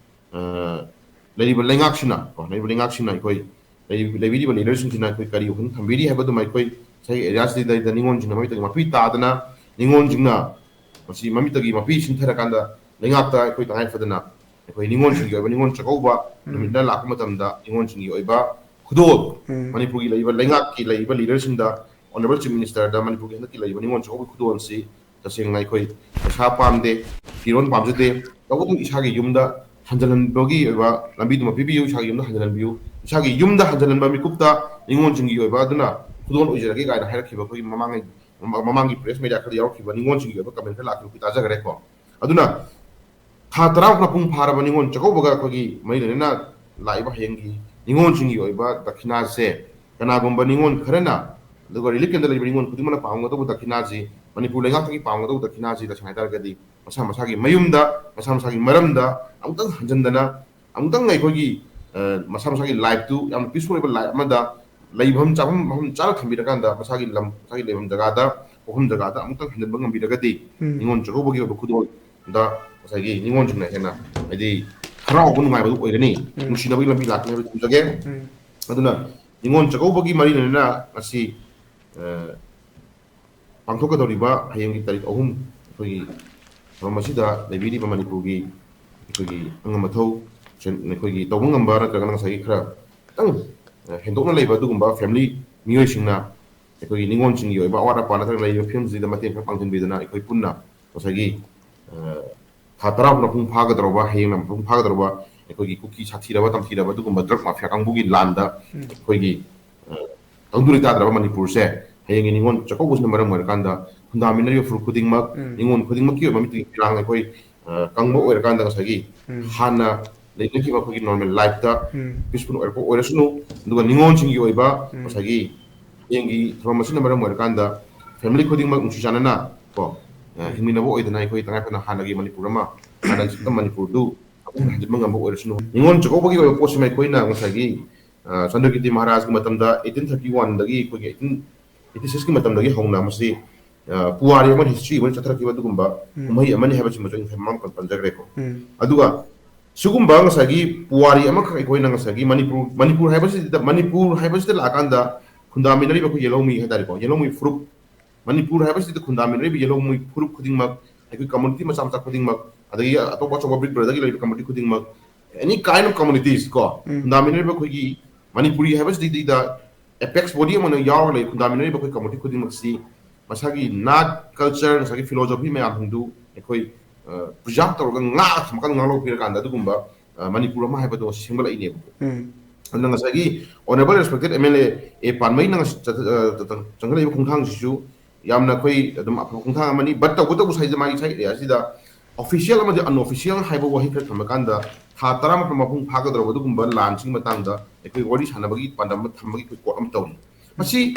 ꯑ, ꯂꯩꯔꯤꯕ ꯂꯩꯉꯥꯛꯁꯤꯅ, ꯀꯣ, ꯂꯩꯔꯤꯕ ꯂꯩꯉꯥꯛꯁꯤꯅ ꯑꯩꯈꯣꯏ ꯂꯩ-, ꯂꯩꯕꯤꯔꯤꯕ leaderꯁꯤꯡꯁꯤꯅ ꯑꯩꯈꯣꯏ ꯀꯔꯤ ꯋꯥꯈꯜ ꯊꯝꯕꯤꯔꯤ ꯍꯥꯏꯕꯗꯨꯃ ꯑꯩꯈꯣꯏ ꯉꯁꯥꯏꯒꯤ areaꯁꯤꯗꯩꯗ ꯅꯤꯉꯣꯜꯁꯤꯡꯅ ꯃꯃꯤꯠꯇꯒꯤ ꯃꯄꯤ ꯇꯥꯗꯅ, ꯅꯤꯉꯣꯜꯁꯤꯡꯅ ꯃꯁꯤ ꯃꯃꯤꯠꯇꯒꯤ ꯃꯄꯤ ꯁꯤꯟꯊꯔꯀꯥꯟꯗ ꯂꯩꯉꯥꯛꯇ ꯑꯩꯈꯣꯏ ꯇꯉꯥꯏ ꯐꯗꯅ ꯑꯩꯈꯣꯏ ꯅꯤꯉꯣꯜꯁꯤꯡꯒꯤ ꯑꯣꯏꯕ ꯅꯤꯉꯣꯜ ꯆꯥꯛꯀꯧꯕ ꯎꯝ꯫ ꯅꯨꯃꯤꯠꯅ ꯂꯥꯛꯄ ꯃꯇꯝꯗ ꯅꯤꯉꯣꯜꯁꯤꯡꯒꯤ ꯑꯣꯏꯕ ꯈꯨꯗꯣꯜ, ꯎꯝ꯫ ꯃꯅꯤꯄꯨꯔꯒꯤ ꯂꯩꯔꯤꯕ ꯂꯩꯉꯥꯛꯀꯤ ꯂꯩꯔꯤꯕ leaderꯁꯤꯡꯗ, honourable chief ministerꯗ ꯃꯅꯤꯄꯨꯔꯒꯤ ꯍꯟꯗꯛꯀꯤ ꯂꯩꯔꯤꯕ ꯅꯤꯉꯣꯜ ꯆꯥꯛꯀꯧꯕꯒꯤ ꯈꯨꯗꯣꯜꯁꯤ ꯇꯁꯦꯡꯅ ꯑꯩꯈꯣꯏ ꯄꯩꯁꯥ ꯄꯥꯝꯗꯦ, ꯐꯤꯔꯣꯜ ꯄꯥꯝꯖꯗꯦ, ꯇꯧꯕꯇꯕꯨ ꯏꯁꯥꯒꯤ ꯌꯨꯝꯗ ꯍꯟꯖꯤꯜꯍꯟꯕꯒꯤ ꯑꯣꯏꯕ ꯂꯝꯕꯤꯗꯨꯃ ꯄꯤꯕꯤꯌꯨ, ꯏꯁꯥꯒꯤ ꯌꯨꯝꯗ ꯍꯟꯖꯤꯜꯍꯟꯕꯤꯌꯨ, ꯏꯁꯥꯒꯤ ꯌꯨꯝꯗ ꯍꯟꯖꯤꯜꯍꯟꯕ ꯃꯤꯀꯨꯞꯇ ꯅꯤꯉꯣꯜꯁꯤꯡꯒꯤ ꯑꯣꯏꯕ ꯑꯗꯨꯅ ꯈꯨꯗꯣꯜ ꯑꯣꯏꯖꯔꯒꯦ ꯀꯥꯏꯅ ꯍꯥꯏꯔꯛꯈꯤꯕ ꯑꯩꯈꯣꯏꯒꯤ ꯃꯃꯥꯡꯉꯩ-, ꯃꯃꯥꯡꯒꯤ press media ꯈꯔꯗ ꯌꯥꯎꯔꯛꯈꯤꯕ ꯅꯤꯉꯣꯜꯁꯤꯡꯒꯤ ꯑꯣꯏꯕ comment ꯈꯔ ꯂꯥꯛꯈꯤꯕ ꯑꯩꯈꯣꯏ ꯇꯥꯖꯈ꯭ꯔꯦꯀꯣ꯫ ꯑꯗꯨꯅ ꯊꯥ ꯇꯔꯥꯃꯨꯛ ꯃꯄꯨꯡ ꯐꯥꯔꯕ ꯅꯤꯉꯣꯜ ꯆꯥꯛꯀꯧꯕꯒ ꯑꯩꯈꯣꯏꯒꯤ ꯃꯔꯤ ꯂꯩꯅꯅ ꯂꯥꯛꯏꯕ ꯍꯌꯦꯡꯒꯤ ꯅꯤꯉꯣꯜꯁꯤꯡꯒꯤ ꯑꯣꯏꯕ ꯗꯈꯤꯅꯥꯁꯦ ꯀꯅꯥꯒꯨꯝꯕ ꯅꯤꯉꯣꯜ ꯈꯔꯅ, ꯑꯗꯨꯒ relief campꯇ ꯂꯩꯕ ꯅꯤꯉꯣꯜ ꯈꯨꯗꯤꯡꯃꯛꯅ ꯄꯥꯝꯒꯗꯧꯕ ꯗꯈꯤꯅꯥꯁꯤ, ꯃꯅꯤꯄꯨꯔ ꯂꯩꯉꯥꯛꯇꯒꯤ ꯄꯥꯝꯒꯗꯧꯕ ꯗꯈꯤꯅꯥꯁꯤ ꯇꯁꯦꯡꯅ ꯍꯥꯏꯇꯥꯔꯒꯗꯤ ꯃꯁꯥ ꯃꯁꯥꯒꯤ ꯃꯌꯨꯝꯗ, ꯃꯁꯥ ꯃꯁꯥꯒꯤ ꯃꯔꯝꯗ ꯑꯃꯨꯛꯇꯪ ꯍꯟꯖꯤꯟꯗꯅ, ꯑꯃꯨꯛꯇꯪ ꯑꯩꯈꯣꯏꯒꯤ, ꯑ, ꯃꯁꯥ ꯃꯁꯥꯒꯤ ꯂꯥꯏꯐꯇꯨ ꯌꯥꯝꯅ ꯄꯤꯁꯐꯨꯜ ꯑꯣꯏꯕ ꯂꯥꯏꯐ ꯑꯃꯗ, ꯂꯩꯐꯝ ꯆꯥꯐꯝ ꯃꯐꯝ ꯆꯥꯅ ꯊꯝꯕꯤꯔꯀꯥꯟꯗ, ꯃꯁꯥꯒꯤ ꯂꯝ, ꯃꯁꯥꯒꯤ ꯂꯩꯐꯝ ꯖꯒꯥꯗ, ꯄꯣꯛꯐꯝ ꯖꯒꯥꯗ ꯑꯃꯨꯛꯇꯪ ꯍꯟꯖꯤꯟꯕ ꯉꯝꯕꯤꯔꯒꯗꯤ, ꯎꯝ꯫ ꯅꯤꯉꯣꯜ ꯆꯥꯛꯀꯧꯕꯒꯤ ꯑꯣꯏꯕ ꯈꯨꯗꯣꯜꯗ ꯉꯁꯥꯏꯒꯤ ꯅꯤꯉꯣꯜꯁꯤꯡꯅ ꯍꯦꯟꯅ, ꯍꯥꯏꯗꯤ, ꯍꯔꯥꯎꯕ ꯅꯨꯡꯉꯥꯏꯕꯗꯨ ꯑꯣꯏꯒꯅꯤ, ꯎꯝ꯫ ꯅꯨꯡꯁꯤꯅꯕꯒꯤ ꯂꯝꯕꯤ ꯂꯥꯛꯀꯅꯤ ꯍꯥꯏꯕ ꯊꯝꯖꯒꯦ꯫ ꯎꯝ꯫ ꯑꯗꯨꯅ ꯅꯤꯉꯣꯜ ꯆꯥꯛꯀꯧꯕꯒꯤ ꯃꯔꯤ ꯂꯩꯅꯅ ꯉꯁꯤ, ꯑ, ꯄꯥꯡꯊꯣꯛꯀꯗꯧꯔꯤꯕ ꯍꯌꯦꯡꯒꯤ ꯇꯥꯔꯤꯛ ꯑꯍꯨꯝ ꯑꯩꯈꯣꯏꯒꯤ ꯊꯧꯔꯝ ꯑꯁꯤꯗ ꯂꯩꯕꯤꯔꯤꯕ ꯃꯅꯤꯄꯨꯔꯒꯤ ꯑꯩꯈꯣꯏꯒꯤ ꯑꯉꯝ ꯑꯊꯧ, ꯁꯦꯟ-, ꯑꯩꯈꯣꯏꯒꯤ ꯇꯧꯕ ꯉꯝꯕ ꯅꯠꯇ꯭ꯔꯒꯅ ꯉꯁꯥꯏꯒꯤ ꯈꯔ ꯈꯤꯇꯪ, ꯑ, ꯍꯦꯟꯗꯣꯛꯅ ꯂꯩꯕ ꯑꯗꯨꯒꯨꯝꯕ ꯐꯦꯃꯤꯂꯤ ꯃꯤꯑꯣꯏꯁꯤꯡꯅ ꯑꯩꯈꯣꯏꯒꯤ ꯅꯤꯉꯣꯜꯁꯤꯡꯒꯤ ꯑꯣꯏꯕ ꯑꯋꯥꯠ ꯑꯄꯥ ꯅꯠꯇ꯭ꯔꯒ ꯂꯩꯔꯤꯕ ꯐꯤꯕꯝꯁꯤꯗ ꯃꯇꯦꯡ ꯈꯔ ꯄꯥꯡꯁꯤꯟꯕꯤꯗꯨꯅ ꯑꯩꯈꯣꯏ ꯄꯨꯟꯅ ꯉꯁꯥꯏꯒꯤ, ꯑ, ꯊꯥ ꯇꯔꯥ ꯃꯄꯨꯡ ꯐꯥꯒꯗꯧꯔꯕ, ꯍꯌꯦꯡꯅ ꯃꯄꯨꯡ ꯐꯥꯒꯗꯧꯔꯕ ꯑꯩꯈꯣꯏꯒꯤ ꯀꯨꯀꯤ ꯁꯥꯊꯤꯔꯕ ꯇꯝꯊꯤꯔꯕ ꯑꯗꯨꯒꯨꯝꯕ ꯗ꯭ꯔꯒ ꯃꯥꯐꯤꯌꯥ ꯀꯥꯡꯕꯨꯒꯤ ꯂꯥꯟꯗ ꯎꯝ꯫ ꯑꯩꯈꯣꯏꯒꯤ, ꯑ, ꯇꯪꯗꯨ ꯂꯩꯇꯥꯗ꯭ꯔꯕ ꯃꯅꯤꯄꯨꯔꯁꯦ ꯍꯌꯦꯡꯒꯤ ꯅꯤꯉꯣꯜ ꯆꯥꯛꯀꯧꯕꯁꯤꯅ ꯃꯔꯝ ꯑꯣꯏꯔꯀꯥꯟꯗ ꯈꯨꯟꯗꯥꯃꯤꯟꯅꯔꯤꯕ ꯐꯨꯔꯨꯞ ꯈꯨꯗꯤꯡꯃꯛ, ꯎꯝ꯫ ꯅꯤꯉꯣꯜ ꯈꯨꯗꯤꯡꯃꯛꯀꯤ ꯑꯣꯏꯕ ꯃꯤꯇꯤꯡ ꯄꯤꯔꯥꯡ ꯑꯩꯈꯣꯏ, ꯑ, ꯀꯪꯕ ꯑꯣꯏꯔꯀꯥꯟꯗ ꯉꯁꯥꯏꯒꯤ ꯎꯝ꯫ ꯍꯥꯟꯅ ꯂꯩꯅꯈꯤꯕ ꯑꯩꯈꯣꯏꯒꯤ ꯅꯣꯔꯃꯦꯜ ꯂꯥꯏꯐꯇ ꯎꯝ꯫ ꯄꯤꯁꯐꯨꯜ ꯑꯣꯏꯔꯛꯄ ꯑꯣꯏꯔꯁꯅꯨ, ꯑꯗꯨꯒ ꯅꯤꯉꯣꯜꯁꯤꯡꯒꯤ ꯑꯣꯏꯕ ꯎꯝ꯫ ꯉꯁꯥꯏꯒꯤ ꯍꯌꯦꯡꯒꯤ ꯊꯧꯔꯝ ꯑꯁꯤꯅ ꯃꯔꯝ ꯑꯣꯏꯔꯀꯥꯟꯗ ꯐꯦꯃꯤꯂꯤ ꯈꯨꯗꯤꯡꯃꯛ ꯅꯨꯡꯁꯤ ꯆꯥꯟꯅꯅ ꯀꯣ, ꯑ, ꯎꯝ꯫ ꯍꯤꯡꯃꯤꯟꯅꯕ ꯑꯣꯏꯗꯅ ꯑꯩꯈꯣꯏ ꯇꯉꯥꯏ ꯐꯗꯅ ꯍꯥꯟꯅꯒꯤ ꯃꯅꯤꯄꯨꯔ ꯑꯃ, ꯍꯥꯟꯅꯒꯤ system ꯃꯅꯤꯄꯨꯔꯗꯨ ꯑꯃꯨꯛ ꯍꯟꯖꯤꯟꯕ ꯉꯝꯕ ꯑꯣꯏꯔꯁꯅꯨ꯫ ꯅꯤꯉꯣꯜ ꯆꯥꯛꯀꯧꯕꯒꯤ ꯑꯣꯏꯕ ꯄꯣꯠꯁꯤꯃ ꯑꯩꯈꯣꯏꯅ ꯉꯁꯥꯏꯒꯤ, ꯑ, ꯆꯟꯗ꯭ꯔꯀꯤꯔꯇꯤ ꯃꯍꯥꯔꯥꯖꯀꯤ ꯃꯇꯝꯗ eighteen thirty one ꯗꯒꯤ ꯑꯩꯈꯣꯏꯒꯤ eighteen eighty six ꯀꯤ ꯃꯇꯝꯗꯒꯤ ꯍꯧꯅ ꯃꯁꯤ, ꯑ, ꯄꯨꯋꯥꯔꯤ ꯑꯃ, history ꯑꯃ ꯆꯠꯊꯔꯛꯈꯤꯕ ꯑꯗꯨꯒꯨꯝꯕ ꯎꯝ꯫ ꯀꯨꯝꯍꯩ ꯑꯃꯅꯤ ꯍꯥꯏꯕꯁꯤꯃꯁꯨ ꯑꯩ ꯉꯁꯥꯏ ꯃꯃꯥꯡ ꯄꯟ-, ꯄꯟꯖꯈ꯭ꯔꯦꯀꯣ꯫ ꯎꯝ꯫ ꯑꯗꯨꯒ ꯁꯤꯒꯨꯝꯕ ꯉꯁꯥꯏꯒꯤ ꯄꯨꯋꯥꯔꯤ ꯑꯃꯈꯛ ꯑꯩꯈꯣꯏꯅ ꯉꯁꯥꯏꯒꯤ ꯃꯅꯤꯄꯨꯔ, ꯃꯅꯤꯄꯨꯔ ꯍꯥꯏꯕꯁꯤꯗ, ꯃꯅꯤꯄꯨꯔ ꯍꯥꯏꯕꯁꯤꯗ ꯂꯥꯛꯑꯀꯥꯟꯗ ꯈꯨꯟꯗꯥꯃꯤꯟꯅꯔꯤꯕ ꯑꯩꯈꯣꯏ ꯌꯦꯜꯍꯧꯃꯤ ꯍꯥꯏꯇꯥꯔꯦꯀꯣ, ꯌꯦꯜꯍꯧꯃꯤ ꯐꯨꯔꯨꯞ, ꯃꯅꯤꯄꯨꯔ ꯍꯥꯏꯕꯁꯤꯗ ꯈꯨꯟꯗꯥꯃꯤꯟꯅꯔꯤꯕ ꯌꯦꯜꯍꯧꯃꯤ ꯐꯨꯔꯨꯞ ꯈꯨꯗꯤꯡꯃꯛ, ꯑꯩꯈꯣꯏ community ꯃꯆꯥ ꯃꯆꯥ ꯈꯨꯗꯤꯡꯃꯛ, ꯑꯗꯒꯤ ꯑꯇꯣꯞꯄ ꯑꯆꯧꯕ Big Brotherꯒꯤ ꯂꯩꯔꯤꯕ community ꯈꯨꯗꯤꯡꯃꯛ, any kind of communities ꯀꯣ, ꯎꯝ꯫ ꯈꯨꯟꯗꯥꯃꯤꯟꯅꯔꯤꯕ ꯑꯩꯈꯣꯏꯒꯤ ꯃꯅꯤꯄꯨꯔꯤ ꯍꯥꯏꯕꯁꯤꯗꯩꯗ apex body ꯑꯃ ꯑꯣꯏꯅ ꯌꯥꯎꯔꯒ ꯂꯩ ꯈꯨꯟꯗꯥꯃꯤꯟꯅꯔꯤꯕ ꯑꯩꯈꯣꯏ community ꯈꯨꯗꯤꯡꯃꯛꯁꯤ ꯃꯁꯥꯒꯤ ꯅꯥꯠ, culture, ꯉꯁꯥꯏꯒꯤ philosophy ꯃꯌꯥꯝꯁꯤꯡꯗꯨ ꯑꯩꯈꯣꯏ, ꯑ, preserve ꯇꯧꯔꯒ ꯉꯥꯛꯑ ꯊꯝꯃꯀꯥꯟꯗ ꯉꯥꯛꯍꯧꯕꯤꯔꯀꯥꯟꯗ ꯑꯗꯨꯒꯨꯝꯕ, ꯑ, ꯃꯅꯤꯄꯨꯔ ꯑꯃ ꯍꯥꯏꯕꯗꯣ ꯁꯦꯝꯒꯠꯂꯛꯏꯅꯦꯕꯀꯣ꯫ ꯎꯝ꯫ ꯑꯗꯨꯅ ꯉꯁꯥꯏꯒꯤ honourable respected M L A A ꯄꯥꯟꯕꯩꯅ ꯉꯁꯤ ꯆꯠ-, ꯑ, ꯆꯠ-, ꯆꯪꯈꯠꯂꯛꯏꯕ ꯈꯣꯡꯊꯥꯡꯁꯤꯁꯨ ꯌꯥꯝꯅ ꯑꯩꯈꯣꯏ ꯑꯗꯨꯝ ꯑꯐꯕ ꯈꯣꯡꯊꯥꯡ ꯑꯃꯅꯤ꯫ But ꯇꯧꯕꯇꯕꯨ ꯉꯁꯥꯏꯗ ꯃꯥꯒꯤ ꯉꯁꯥꯏ area ꯁꯤꯗ official ꯑꯃꯗꯤ unofficial ꯍꯥꯏꯕ ꯋꯥꯍꯩ ꯈꯔ ꯊꯝꯃꯀꯥꯟꯗ ꯊꯥ ꯇꯔꯥꯃꯥꯄꯟ ꯃꯄꯨꯡ ꯐꯥꯒꯗꯧꯔꯕ ꯑꯗꯨꯒꯨꯝꯕ ꯂꯥꯟꯁꯤꯒꯤ ꯃꯇꯥꯡꯗ ꯑꯩꯈꯣꯏ ꯋꯥꯔꯤ ꯁꯥꯟꯅꯕꯒꯤ ꯄꯥꯟꯗꯝ ꯑꯃ ꯊꯝꯕꯒꯤ ꯑꯩꯈꯣꯏ ꯀꯣꯠ ꯑꯃ ꯇꯧꯔꯤ꯫ ꯃꯁꯤ,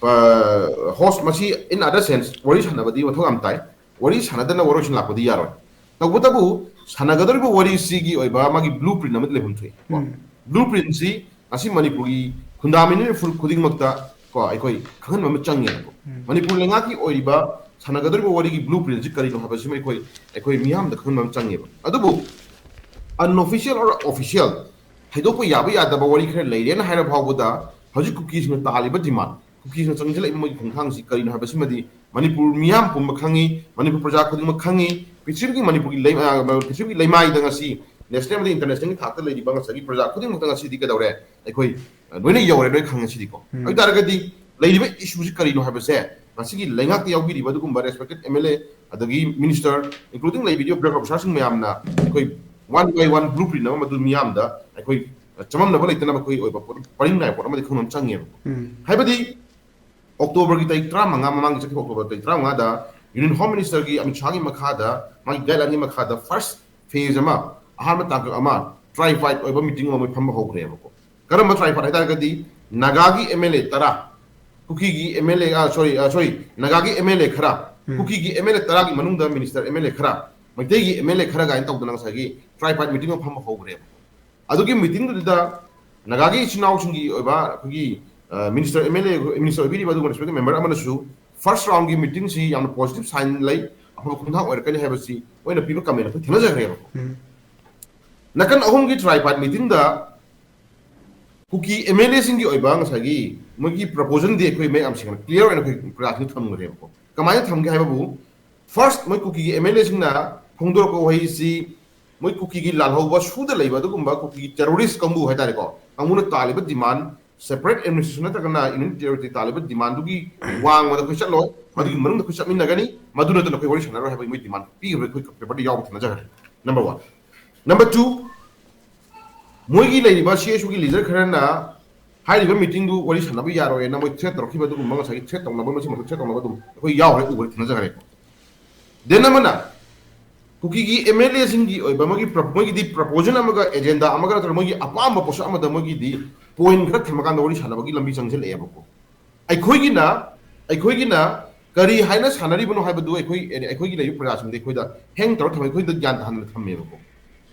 ꯑ, host, ꯃꯁꯤ in other sense ꯋꯥꯔꯤ ꯁꯥꯟꯅꯕꯗꯤ ꯃꯊꯧ ꯌꯥꯝ ꯇꯥꯏ꯫ ꯋꯥꯔꯤ ꯁꯥꯟꯅꯗꯅ ꯋꯥꯔꯣꯏꯁꯤꯟ ꯂꯥꯛꯄꯗꯤ ꯌꯥꯔꯣꯏ꯫ ꯇꯧꯕꯇꯕꯨ ꯁꯥꯟꯅꯒꯗꯧꯔꯤꯕ ꯋꯥꯔꯤꯁꯤꯒꯤ ꯑꯣꯏꯕ ꯃꯥꯒꯤ blue print ꯑꯃꯗꯤ ꯂꯩꯐꯝ ꯊꯣꯛꯏ꯫ ꯎꯝ꯫ Blue printꯁꯤ ꯉꯁꯤ ꯃꯅꯤꯄꯨꯔꯒꯤ ꯈꯨꯟꯗꯥꯃꯤꯅꯔꯤꯕ ꯐꯨꯔꯨꯞ ꯈꯨꯗꯤꯡꯃꯛꯇ ꯀꯣ ꯑꯩꯈꯣꯏ ꯈꯪꯍꯟꯕ ꯑꯃ ꯆꯪꯉꯦꯕꯀꯣ꯫ ꯎꯝ꯫ ꯃꯅꯤꯄꯨꯔ ꯂꯩꯉꯥꯛꯀꯤ ꯑꯣꯏꯔꯤꯕ ꯁꯥꯟꯅꯒꯗꯧꯔꯤꯕ ꯋꯥꯔꯤꯒꯤ blue printꯁꯤ ꯀꯔꯤꯅꯣ ꯍꯥꯏꯕꯁꯤꯃ ꯑꯩꯈꯣꯏ ꯑꯩꯈꯣꯏ ꯃꯤꯌꯥꯝꯗ ꯈꯪꯍꯟꯕ ꯑꯃ ꯆꯪꯉꯦꯕ꯫ ꯑꯗꯨꯕꯨ unofficial or official ꯍꯥꯏꯗꯣꯛꯄ ꯌꯥꯕ ꯌꯥꯗꯕ ꯋꯥꯔꯤ ꯈꯔ ꯂꯩꯔꯦꯅ ꯍꯥꯏꯔ ꯐꯥꯎꯕꯗ ꯍꯧꯖꯤꯛ ꯀꯨꯀꯤꯁꯤꯡꯅ ꯇꯥꯜꯂꯤꯕ demand, ꯀꯨꯀꯤꯁꯤꯡꯅ ꯆꯪꯁꯤꯜꯂꯛꯏꯕ ꯃꯣꯏꯒꯤ ꯈꯣꯡꯊꯥꯡꯁꯤ ꯀꯔꯤꯅꯣ ꯍꯥꯏꯕꯁꯤꯃꯗꯤ ꯃꯅꯤꯄꯨꯔ ꯃꯤꯌꯥꯝ ꯄꯨꯝꯕ ꯈꯪꯉꯤ, ꯃꯅꯤꯄꯨꯔ ꯄ꯭ꯔꯖꯥ ꯈꯨꯗꯤꯡꯃꯛ ꯈꯪꯉꯤ, ꯄ꯭ꯔꯤꯊꯤꯕꯤꯒꯤ ꯃꯅꯤꯄꯨꯔꯒꯤ ꯂꯩ-, ꯑ, ꯄ꯭ꯔꯤꯊꯤꯕꯤꯒꯤ ꯂꯩꯃꯥꯏꯗ ꯉꯁꯤ national ꯑꯃꯗꯤ internationalꯒꯤ ꯊꯥꯛꯇ ꯂꯩꯔꯤꯕ ꯉꯁꯥꯏꯒꯤ ꯄ꯭ꯔꯖꯥ ꯈꯨꯗꯤꯡꯃꯛꯇ ꯉꯁꯤꯗꯤ ꯀꯩꯗꯧꯔꯦ, ꯑꯩꯈꯣꯏ, ꯑ, ꯂꯣꯏꯅ ꯌꯧꯔꯦ, ꯂꯣꯏ ꯈꯪꯉꯦ ꯁꯤꯗꯤꯀꯣ꯫ ꯎꯝ꯫ ꯑꯗꯨ ꯇꯥꯔꯒꯗꯤ ꯂꯩꯔꯤꯕ issueꯁꯤ ꯀꯔꯤꯅꯣ ꯍꯥꯏꯕꯁꯦ ꯉꯁꯤꯒꯤ ꯂꯩꯉꯥꯛꯇ ꯌꯥꯎꯕꯤꯔꯤꯕ ꯑꯗꯨꯒꯨꯝꯕ respected M L A ꯑꯗꯒꯤ minister, including ꯂꯩꯕꯤꯔꯤꯕ black officerꯁꯤꯡ ꯃꯌꯥꯝꯅ ꯑꯩꯈꯣꯏ one by one blue print ꯑꯃ ꯃꯗꯨ ꯃꯤꯌꯥꯝꯗ ꯑꯩꯈꯣꯏ ꯆꯃꯝꯅꯕ ꯂꯩꯇꯅꯕ ꯑꯩꯈꯣꯏ ꯑꯣꯏꯕ ꯄꯣꯠ, ꯄꯔꯤꯡ ꯅꯥꯏꯕ ꯄꯣꯠ ꯑꯃꯗꯤ ꯈꯪꯕ ꯑꯃ ꯆꯪꯉꯦꯕ꯫ ꯎꯝ꯫ ꯍꯥꯏꯕꯗꯤ Octoberꯒꯤ ꯇꯥꯔꯤꯛ ꯇꯔꯥꯃꯉꯥ, ꯃꯃꯥꯡꯒꯤ ꯆꯠꯈꯤꯕ October ꯇꯥꯔꯤꯛ ꯇꯔꯥꯃꯉꯥꯗ Union Home Ministerꯒꯤ ꯑꯃꯤꯠ ꯁꯥꯍꯒꯤ ꯃꯈꯥꯗ, ꯃꯥꯒꯤ guidelineꯒꯤ ꯃꯈꯥꯗ first phase ꯑꯃ, ꯑꯍꯥꯟꯕ ꯇꯥꯡꯀꯛ ꯑꯃ tripartite ꯑꯣꯏꯕ meeting ꯑꯃ ꯃꯣꯏ ꯐꯝꯕ ꯍꯧꯈ꯭ꯔꯦꯕꯀꯣ꯫ ꯀꯔꯝꯕ tripartite ꯍꯥꯏꯇꯥꯔꯒꯗꯤ ꯅꯥꯒꯥꯒꯤ M L A ꯇꯔꯥ, ꯀꯨꯀꯤꯒꯤ M L A, ꯑ, sorry, ꯑ, sorry, ꯅꯥꯒꯥꯒꯤ M L A ꯈꯔ, ꯎꯝ꯫ ꯀꯨꯀꯤꯒꯤ M L A ꯇꯔꯥꯒꯤ ꯃꯅꯨꯡꯗ minister M L A ꯈꯔ, ꯃꯩꯇꯩꯒꯤ M L A ꯈꯔ ꯀꯥꯏꯅ ꯇꯧꯗꯅ ꯉꯁꯥꯏꯒꯤ tripartite meeting ꯑꯃ ꯐꯝꯕ ꯍꯧꯈ꯭ꯔꯦꯕ꯫ ꯑꯗꯨꯒꯤ meetingꯗꯨꯗ ꯅꯥꯒꯥꯒꯤ ꯏꯆꯤꯟ ꯏꯅꯥꯎꯁꯤꯡꯒꯤ ꯑꯣꯏꯕ ꯑꯩꯈꯣꯏꯒꯤ, ꯑ, minister M L A, minister ꯑꯣꯏꯕꯤꯔꯤꯕ ꯑꯗꯨꯒ respected member ꯑꯃꯅꯁꯨ first roundꯒꯤ meetingꯁꯤ ꯌꯥꯝꯅ positive sign ꯂꯩ, ꯑꯐꯕ ꯈꯣꯡꯊꯥꯡ ꯑꯣꯏꯔꯛꯀꯅꯤ ꯍꯥꯏꯕꯁꯤ ꯃꯣꯏꯅ ꯄꯤꯕ comment ꯑꯩꯈꯣꯏ ꯊꯦꯡꯅꯖꯈ꯭ꯔꯦꯕ꯫ ꯎꯝ꯫ ꯅꯥꯀꯟ ꯑꯍꯨꯝꯒꯤ tripartite meetingꯗ ꯀꯨꯀꯤ M L Aꯁꯤꯡꯒꯤ ꯑꯣꯏꯕ ꯉꯁꯥꯏꯒꯤ ꯃꯣꯏꯒꯤ proposalꯗꯤ ꯑꯩꯈꯣꯏ ꯃꯌꯥꯝ ꯁꯦꯡꯅ clear ꯑꯣꯏꯅ ꯑꯩꯈꯣꯏ ꯄ꯭ꯔꯖꯥꯁꯤꯡꯗ ꯊꯝꯈ꯭ꯔꯦꯕꯀꯣ꯫ ꯀꯃꯥꯏꯅ ꯊꯝꯒꯦ ꯍꯥꯏꯕꯕꯨ, first ꯃꯣꯏ ꯀꯨꯀꯤꯒꯤ M L Aꯁꯤꯡꯅ ꯐꯣꯡꯗꯣꯔꯛꯄ ꯋꯥꯍꯩꯁꯤ ꯃꯣꯏ ꯀꯨꯀꯤꯒꯤ ꯂꯥꯜꯍꯧꯕ ꯁꯨꯗ ꯂꯩꯕ ꯑꯗꯨꯒꯨꯝꯕ ꯀꯨꯀꯤꯒꯤ terrorist ꯀꯥꯡꯕꯨ ꯍꯥꯏꯇꯥꯔꯦꯀꯣ, ꯀꯥꯡꯕꯨꯅ ꯇꯥꯜꯂꯤꯕ demand, separate administration ꯅꯠꯇ꯭ꯔꯒꯅ Union Territory ꯇꯥꯜꯂꯤꯕ demandꯗꯨꯒꯤ ꯋꯥꯡꯃꯗ ꯑꯩꯈꯣꯏ ꯆꯠꯂꯣꯏ, ꯃꯗꯨꯒꯤ ꯃꯅꯨꯡꯗ ꯑꯩꯈꯣꯏ ꯆꯠꯃꯤꯟꯅꯒꯅꯤ, ꯃꯗꯨ ꯅꯠꯇꯅ ꯑꯩꯈꯣꯏ ꯋꯥꯔꯤ ꯁꯥꯟꯅꯔꯣꯏ ꯍꯥꯏꯕꯒꯤ ꯃꯣꯏ demand ꯄꯤꯈ꯭ꯔꯕ ꯑꯩꯈꯣꯏ paperꯗ ꯌꯥꯎꯕ ꯊꯦꯡꯅꯖꯈ꯭ꯔꯦ꯫ Number one꯫ Number two, ꯃꯣꯏꯒꯤ ꯂꯩꯔꯤꯕ CSUꯒꯤ leader ꯈꯔꯅ ꯍꯥꯏꯔꯤꯕ meetingꯗꯨ ꯋꯥꯔꯤ ꯁꯥꯟꯅꯕ ꯌꯥꯔꯣꯏꯅ ꯃꯣꯏ threat ꯇꯧꯔꯛꯈꯤꯕ ꯑꯗꯨꯒꯨꯝꯕ ꯉꯁꯥꯏꯒꯤ threat ꯇꯧꯅꯕ ꯃꯁꯤ ꯃꯈꯣꯏ threat ꯇꯧꯅꯕ ꯑꯗꯨꯝ ꯑꯩꯈꯣꯏ ꯌꯥꯎꯔꯦ, ꯎꯕ ꯊꯦꯡꯅꯖꯈ꯭ꯔꯦ꯫ Then ꯑꯃꯅ ꯀꯨꯀꯤꯒꯤ M L Aꯁꯤꯡꯒꯤ ꯑꯣꯏꯕ ꯃꯣꯏꯒꯤ pro-, ꯃꯣꯏꯒꯤꯗꯤ proposal ꯑꯃꯒ agenda ꯑꯃꯒ ꯅꯠꯇ꯭ꯔꯒ ꯃꯣꯏꯒꯤ ꯑꯄꯥꯝꯕ ꯄꯣꯠꯁꯛ ꯑꯃꯗ ꯃꯣꯏꯒꯤꯗꯤ point ꯈꯔ ꯊꯝꯃꯀꯥꯟꯗ ꯋꯥꯔꯤ ꯁꯥꯟꯅꯕꯒꯤ ꯂꯝꯕꯤ ꯆꯪꯁꯤꯜꯂꯛꯑꯦꯕꯀꯣ꯫ ꯑꯩꯈꯣꯏꯒꯤꯅ, ꯑꯩꯈꯣꯏꯒꯤꯅ ꯀꯔꯤ ꯍꯥꯏꯅ ꯁꯥꯟꯅꯔꯤꯕꯅꯣ ꯍꯥꯏꯕꯗꯨ ꯑꯩꯈꯣꯏ ꯑꯩꯈꯣꯏꯒꯤ ꯂꯩꯔꯤꯕ ꯄ꯭ꯔꯖꯥꯁꯤꯡꯗ ꯑꯩꯈꯣꯏꯗ ꯍꯦꯡ ꯇꯧꯔ ꯊꯝꯃꯦ, ꯑꯩꯈꯣꯏꯗ ꯒ꯭ꯌꯥꯟ ꯇꯥꯍꯟꯗꯅ ꯊꯝꯃꯦꯕꯀꯣ꯫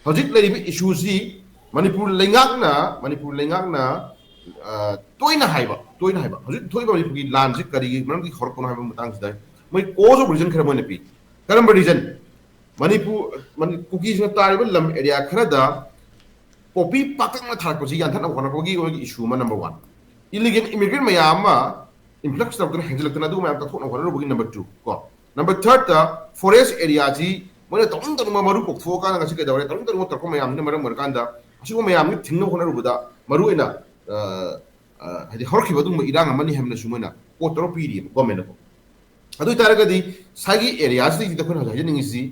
ꯍꯧꯖꯤꯛ ꯂꯩꯔꯤꯕ ꯏꯁꯨꯁꯤ ꯃꯅꯤꯄꯨꯔ ꯂꯩꯉꯥꯛꯅ ꯃꯅꯤꯄꯨꯔ ꯂꯩꯉꯥꯛꯅ ꯇꯣꯏꯅ ꯍꯥꯏꯕ ꯇꯣꯏꯅ ꯍꯥꯏꯕ ꯍꯧꯖꯤꯛ ꯊꯣꯛꯏꯕ ꯃꯅꯤꯄꯨꯔꯒꯤ ꯂꯥꯟꯁꯤ ꯀꯔꯤꯒꯤ ꯃꯔꯝꯒꯤ ꯍꯧꯔꯛꯄꯅꯣ ꯍꯥꯏꯕ ꯃꯇꯥꯡꯁꯤꯗ ꯃꯣꯏ ꯀꯣꯖ ꯑꯣꯐ ꯔꯤꯖꯟ ꯈꯔ ꯃꯣꯏꯅ ꯄꯤ꯫ ꯀꯔꯝꯕ ꯔꯤꯖꯟ? ꯃꯅꯤꯄꯨꯔ ꯀꯨꯀꯤꯁꯤꯡꯅ ꯇꯥꯔꯤꯕ ꯂꯝ ꯑꯦꯔꯤꯌꯥ ꯈꯔꯗ ꯄꯣꯄꯤ ꯄꯥꯛꯇꯛꯅ ꯊꯥꯔꯛꯄꯁꯤ ꯌꯥꯟꯊꯠꯅꯕ ꯍꯣꯠꯅꯔꯛꯄꯒꯤ ꯑꯣꯏꯒꯤ ꯏꯁꯨ ꯑꯃ ꯅꯝꯕꯔ ꯋꯥꯟ꯫ ꯏꯂꯤꯒꯦꯜ ꯏꯃꯤꯒ꯭ꯔꯦꯟ ꯃꯌꯥꯝ ꯑꯃ ꯏꯟꯐ꯭ꯂꯛꯁ ꯇꯧꯔꯛꯇꯨꯅ ꯍꯦꯟꯖꯤꯜꯂꯛꯇꯅ ꯑꯗꯨꯒꯨꯝꯕ ꯃꯌꯥꯝ ꯀꯛꯊꯣꯛꯅꯕ ꯍꯣꯠꯅꯔꯨꯕꯒꯤ ꯅꯝꯕꯔ ꯇꯨ ꯀꯣ꯫ ꯅꯝꯕꯔ ꯊꯥꯔꯠꯇ ꯐꯣꯔꯦꯁ ꯑꯦꯔꯤꯌꯥꯁꯤ ꯃꯣꯏꯅ ꯇꯧꯅꯤꯡ ꯇꯧꯅꯤꯡꯕ ꯃꯔꯨ ꯀꯣꯛꯊꯣꯛꯑꯀꯥꯟꯗ ꯉꯁꯤ ꯀꯩꯗꯧꯔꯦ, ꯇꯧꯅꯤꯡ ꯇꯧꯅꯤꯡꯕ ꯇꯧꯔꯛꯄ ꯃꯌꯥꯝꯁꯤꯅ ꯃꯔꯝ ꯑꯣꯏꯔꯀꯥꯟꯗ ꯑꯁꯤꯒꯨꯝꯕ ꯃꯌꯥꯝꯁꯤ ꯊꯤꯡꯅꯕ ꯍꯣꯠꯅꯔꯨꯕꯗ ꯃꯔꯨꯑꯣꯏꯅ ꯍꯥꯏꯗꯤ ꯍꯧꯔꯛꯈꯤꯕ ꯑꯗꯨꯒꯨꯝꯕ ꯏꯔꯥꯡ ꯑꯃꯅꯤ ꯍꯥꯏꯕꯅꯁꯨ ꯃꯣꯏꯅ ꯀꯣꯠ ꯇꯧꯔ ꯄꯤꯔꯤꯑꯕ ꯒꯣꯔꯃꯦꯟꯅꯀꯣ꯫ ꯑꯗꯨ ꯑꯣꯏꯇꯥꯔꯒꯗꯤ ꯉꯁꯥꯏꯒꯤ ꯑꯦꯔꯤꯌꯥꯁꯤꯗꯩꯁꯤꯗ ꯑꯩꯈꯣꯏꯅ ꯍꯧꯖꯤꯛ ꯍꯥꯏꯖꯅꯤꯡꯉꯤꯁꯤ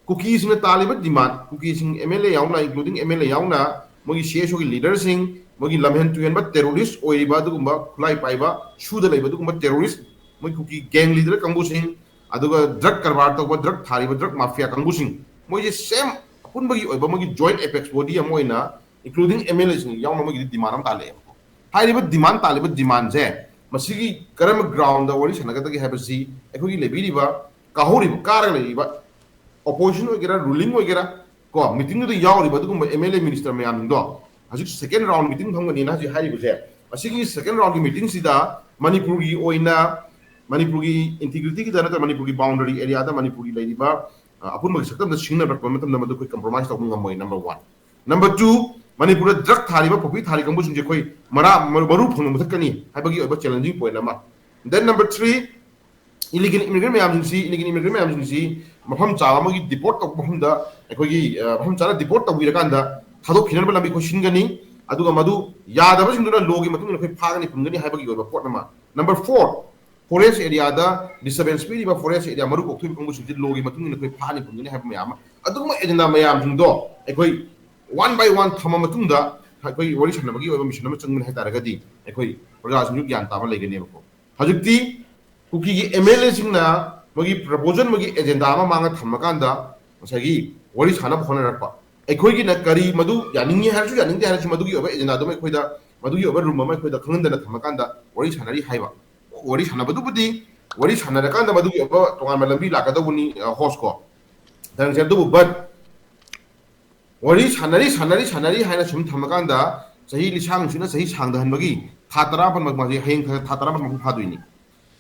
ꯀꯨꯀꯤꯁꯤꯡꯅ ꯇꯥꯜꯂꯤꯕ ꯗꯤꯃꯥꯟ, ꯀꯨꯀꯤꯁꯤꯡ ꯑꯦꯝ ꯑꯦꯜ ꯑꯦ ꯌꯥꯎꯅ, ꯏꯟꯀ꯭ꯂꯨꯗꯤꯡ ꯑꯦꯝ ꯑꯦꯜ ꯑꯦ ꯌꯥꯎꯅ, ꯃꯣꯏꯒꯤ ꯁꯤ ꯑꯦꯁ ꯑꯣꯒꯤ ꯂꯤꯗꯔꯁꯤꯡ, ꯃꯣꯏꯒꯤ ꯂꯝꯍꯦꯟ ꯇꯨꯍꯦꯟꯕ ꯇꯦꯔꯣꯔꯤꯁ ꯑꯣꯏꯔꯤꯕ ꯑꯗꯨꯒꯨꯝꯕ ꯈꯨꯠꯂꯥꯏ ꯄꯥꯏꯕ ꯁꯨꯗ ꯂꯩꯕ ꯑꯗꯨꯒꯨꯝꯕ ꯇꯦꯔꯣꯔꯤꯁ, ꯃꯣꯏ ꯀꯨꯀꯤ ꯒꯦꯡ ꯂꯤꯗꯔ ꯀꯥꯡꯕꯨꯁꯤꯡ, ꯑꯗꯨꯒ ꯗ꯭ꯔꯒ ꯀꯔꯕꯥꯔ ꯇꯧꯕ, ꯗ꯭ꯔꯒ ꯊꯥꯔꯤꯕ ꯗ꯭ꯔꯒ ꯃꯥꯐꯤꯌꯥ ꯀꯥꯡꯕꯨꯁꯤꯡ, ꯃꯣꯏꯁꯦ ꯁꯦꯝ ꯑꯄꯨꯟꯕꯒꯤ ꯑꯣꯏꯕ ꯃꯣꯏꯒꯤ ꯖꯣꯏꯟ ꯑꯦꯄꯦꯛꯁ ꯕꯣꯗꯤ ꯑꯃ ꯑꯣꯏꯅ ꯏꯟꯀ꯭ꯂꯨꯗꯤꯡ ꯑꯦꯝ ꯑꯦꯜ ꯑꯦꯁꯤꯡ ꯌꯥꯎꯅ ꯃꯣꯏꯒꯤꯗꯤ ꯗꯤꯃꯥꯟ ꯑꯃ ꯇꯥꯜꯂꯛꯑꯦꯕꯀꯣ꯫ ꯍꯥꯏꯔꯤꯕ ꯗꯤꯃꯥꯟ ꯇꯥꯜꯂꯤꯕ ꯗꯤꯃꯥꯟꯁꯦ ꯃꯁꯤꯒꯤ ꯀꯔꯝꯕ ꯒ꯭ꯔꯥꯎꯟꯗ ꯋꯥꯔꯤ ꯁꯥꯟꯅꯒꯗꯒꯦ ꯍꯥꯏꯕꯁꯤ ꯑꯩꯈꯣꯏꯒꯤ ꯂꯩꯕꯤꯔꯤꯕ ꯀꯥꯍꯧꯔꯤꯕ ꯀꯥꯔꯒ ꯂꯩꯔꯤꯕ ꯑꯣꯄꯣꯖꯤꯁꯟ ꯑꯣꯏꯒꯦꯔꯥ ꯔꯨꯂꯤꯡ ꯑꯣꯏꯒꯦꯔꯥ ꯀꯣ ꯃꯤꯇꯤꯡꯗꯨꯗ ꯌꯥꯎꯔꯤꯕ ꯑꯗꯨꯒꯨꯝꯕ ꯑꯦꯝ ꯑꯦꯜ ꯑꯦ ꯃꯤꯅꯤꯁꯇꯔ ꯃꯌꯥꯝꯁꯤꯡꯗꯣ ꯍꯧꯖꯤꯛ ꯁꯦꯀꯦꯟ ꯔꯥꯎꯟ ꯃꯤꯇꯤꯡ ꯐꯝꯒꯅꯤꯅ ꯍꯧꯖꯤꯛ ꯍꯥꯏꯔꯤꯕꯁꯦ ꯑꯁꯤꯒꯤ ꯁꯦꯀꯦꯟ ꯔꯥꯎꯟꯒꯤ ꯃꯤꯇꯤꯡꯁꯤꯗ ꯃꯅꯤꯄꯨꯔꯒꯤ ꯑꯣꯏꯅ ꯃꯅꯤꯄꯨꯔꯒꯤ ꯏꯟꯇꯤꯒ꯭ꯔꯤꯇꯤꯒꯤꯗ ꯅꯠꯇ꯭ꯔꯒ ꯃꯅꯤꯄꯨꯔꯒꯤ ꯕꯥꯎꯟꯗꯔꯤ ꯑꯦꯔꯤꯌꯥꯗ ꯃꯅꯤꯄꯨꯔꯒꯤ ꯂꯩꯔꯤꯕ ꯑꯄꯨꯟꯕꯒꯤ ꯁꯛꯇꯝꯗ ꯁꯤꯡꯅꯔꯛꯄ ꯃꯇꯝꯗ ꯃꯗꯨ ꯑꯩꯈꯣꯏ ꯀꯝꯄ꯭ꯔꯣꯃꯥꯏꯁ ꯇꯧꯕ ꯉꯝꯃꯣꯏ꯫ Number one. ꯅꯝꯕꯔ ꯇꯨ, ꯃꯅꯤꯄꯨꯔꯗ ꯗ꯭ꯔꯒ ꯊꯥꯔꯤꯕ ꯄꯣꯄꯤ ꯊꯥꯔꯤ ꯀꯥꯡꯕꯨꯁꯤꯡꯁꯦ ꯑꯩꯈꯣꯏ ꯃꯔꯥ ꯃꯔꯨ ꯐꯪꯅ ꯃꯨꯊꯠꯀꯅꯤ ꯍꯥꯏꯕꯒꯤ ꯑꯣꯏꯕ ꯆꯦꯂꯦꯟꯖꯤꯡ ꯄꯣꯏꯟ ꯑꯃ꯫ ꯗꯦꯟ ꯅꯝꯕꯔ ꯊ꯭ꯔꯤ, ꯏꯂꯤꯒꯦꯜ ꯏꯃꯤꯒ꯭ꯔꯦꯟ ꯃꯌꯥꯝꯁꯤꯡꯁꯤ ꯏꯂꯤꯒꯦꯜ ꯏꯃꯤꯒ꯭ꯔꯦꯟ ꯃꯌꯥꯝꯁꯤꯡꯁꯤ ꯃꯐꯝ ꯆꯥꯕ ꯑꯃꯒꯤ ꯗꯤꯄꯣꯔꯠ ꯇꯧꯕ ꯃꯐꯝꯗ ꯑꯩꯈꯣꯏꯒꯤ ꯃꯐꯝ ꯆꯥꯅ ꯗꯤꯄꯣꯔꯠ ꯇꯧꯕꯤꯔꯀꯥꯟꯗ ꯊꯥꯗꯣꯛꯈꯤꯅꯕ ꯂꯝꯕꯤ ꯑꯩꯈꯣꯏ ꯁꯤꯟꯒꯅꯤ꯫ ꯑꯗꯨꯒ ꯃꯗꯨ ꯌꯥꯗꯕꯁꯤꯡꯗꯨꯅ ꯂꯣꯒꯤ ꯃꯇꯨꯡ ꯏꯟꯅ ꯑꯩꯈꯣꯏ ꯐꯥꯒꯅꯤ ꯄꯨꯟꯒꯅꯤ ꯍꯥꯏꯕꯒꯤ ꯑꯣꯏꯕ ꯄꯣꯠ ꯑꯃ꯫ ꯅꯝꯕꯔ ꯐꯣꯔ, ꯐꯣꯔꯦꯁ ꯑꯦꯔꯤꯌꯥꯗ ꯗꯤꯁꯇꯔꯕꯦꯟꯁ ꯄꯤꯔꯤꯕ ꯐꯣꯔꯦꯁ ꯑꯦꯔꯤꯌꯥ ꯃꯔꯨ ꯀꯣꯛꯊꯣꯛꯏꯕ ꯀꯥꯡꯕꯨꯁꯤꯡꯁꯤ ꯂꯣꯒꯤ ꯃꯇꯨꯡ ꯏꯟꯅ ꯑꯩꯈꯣꯏ ꯐꯥꯅꯤ ꯄꯨꯟꯒꯅꯤ ꯍꯥꯏꯕ ꯃꯌꯥꯝ ꯑꯃ꯫ ꯑꯗꯨꯒꯨꯝꯕ ꯑꯦꯖꯦꯟꯗꯥ ꯃꯌꯥꯝꯁꯤꯡꯗꯣ ꯑꯩꯈꯣꯏ ꯋꯥꯟ ꯕꯥꯏ ꯋꯥꯟ ꯊꯝꯃ ꯃꯇꯨꯡꯗ ꯑꯩꯈꯣꯏ ꯋꯥꯔꯤ ꯁꯥꯟꯅꯕꯒꯤ ꯑꯣꯏꯕ ꯃꯤꯁꯟ ꯑꯃ ꯆꯪꯒꯅꯤ ꯍꯥꯏ ꯇꯥꯔꯒꯗꯤ ꯑꯩꯈꯣꯏ ꯄ꯭ꯔꯖꯥꯁꯤꯡꯁꯨ ꯒ꯭ꯌꯥꯟ ꯇꯥꯕ ꯂꯩꯒꯅꯦꯕꯀꯣ꯫ ꯍꯧꯖꯤꯛꯇꯤ ꯀꯨꯀꯤꯒꯤ ꯑꯦꯝ ꯑꯦꯜ ꯑꯦꯁꯤꯡꯅ ꯃꯣꯏꯒꯤ ꯄ꯭ꯔꯄꯣꯖꯜ, ꯃꯣꯏꯒꯤ ꯑꯦꯖꯦꯟꯗꯥ ꯑꯃ ꯃꯥꯡꯗ ꯊꯝꯃꯀꯥꯟꯗ ꯉꯁꯥꯏꯒꯤ ꯋꯥꯔꯤ ꯁꯥꯟꯅꯕ ꯍꯣꯠꯅꯔꯛꯄ, ꯑꯩꯈꯣꯏꯒꯤꯅ ꯀꯔꯤ ꯃꯗꯨ ꯌꯥꯅꯤꯡꯉꯤ ꯍꯥꯏꯔꯁꯨ ꯌꯥꯅꯤꯡꯗꯦ ꯍꯥꯏꯔꯁꯨ ꯃꯗꯨꯒꯤ ꯑꯣꯏꯕ ꯑꯦꯖꯦꯟꯗꯥꯗꯨꯃ ꯑꯩꯈꯣꯏꯗ, ꯃꯗꯨꯒꯤ ꯑꯣꯏꯕ ꯔꯨꯝ ꯑꯃ ꯑꯩꯈꯣꯏꯗ ꯈꯪꯍꯟꯗꯅ ꯊꯝꯃꯀꯥꯟꯗ ꯋꯥꯔꯤ ꯁꯥꯟꯅꯔꯤ ꯍꯥꯏꯕ꯫ ꯋꯥꯔꯤ ꯁꯥꯟꯅꯕꯗꯨꯕꯨꯗꯤ ꯋꯥꯔꯤ ꯁꯥꯟꯅꯔꯀꯥꯟꯗ ꯃꯗꯨꯒꯤ ꯑꯣꯏꯕ ꯇꯣꯉꯥꯟꯕ ꯂꯝꯕꯤ ꯂꯥꯛꯀꯗꯧꯕꯅꯤ꯫ ꯍꯣꯁꯀꯣ ꯇꯔꯟꯁꯦ꯫ ꯑꯗꯨꯕꯨ ꯕꯠ ꯋꯥꯔꯤ ꯁꯥꯟꯅꯔꯤ ꯁꯥꯟꯅꯔꯤ ꯁꯥꯟꯅꯔꯤ ꯍꯥꯏꯅ ꯁꯨꯝ ꯊꯝꯃꯀꯥꯟꯗ ꯆꯍꯤ ꯂꯤꯁꯥꯡꯁꯤꯅ ꯆꯍꯤ ꯁꯥꯡꯗꯍꯟꯕꯒꯤ ꯊꯥ ꯇꯔꯥꯃꯥꯄꯟ ꯃꯄꯨꯡ ꯐꯥꯗꯣꯏꯅꯤ꯫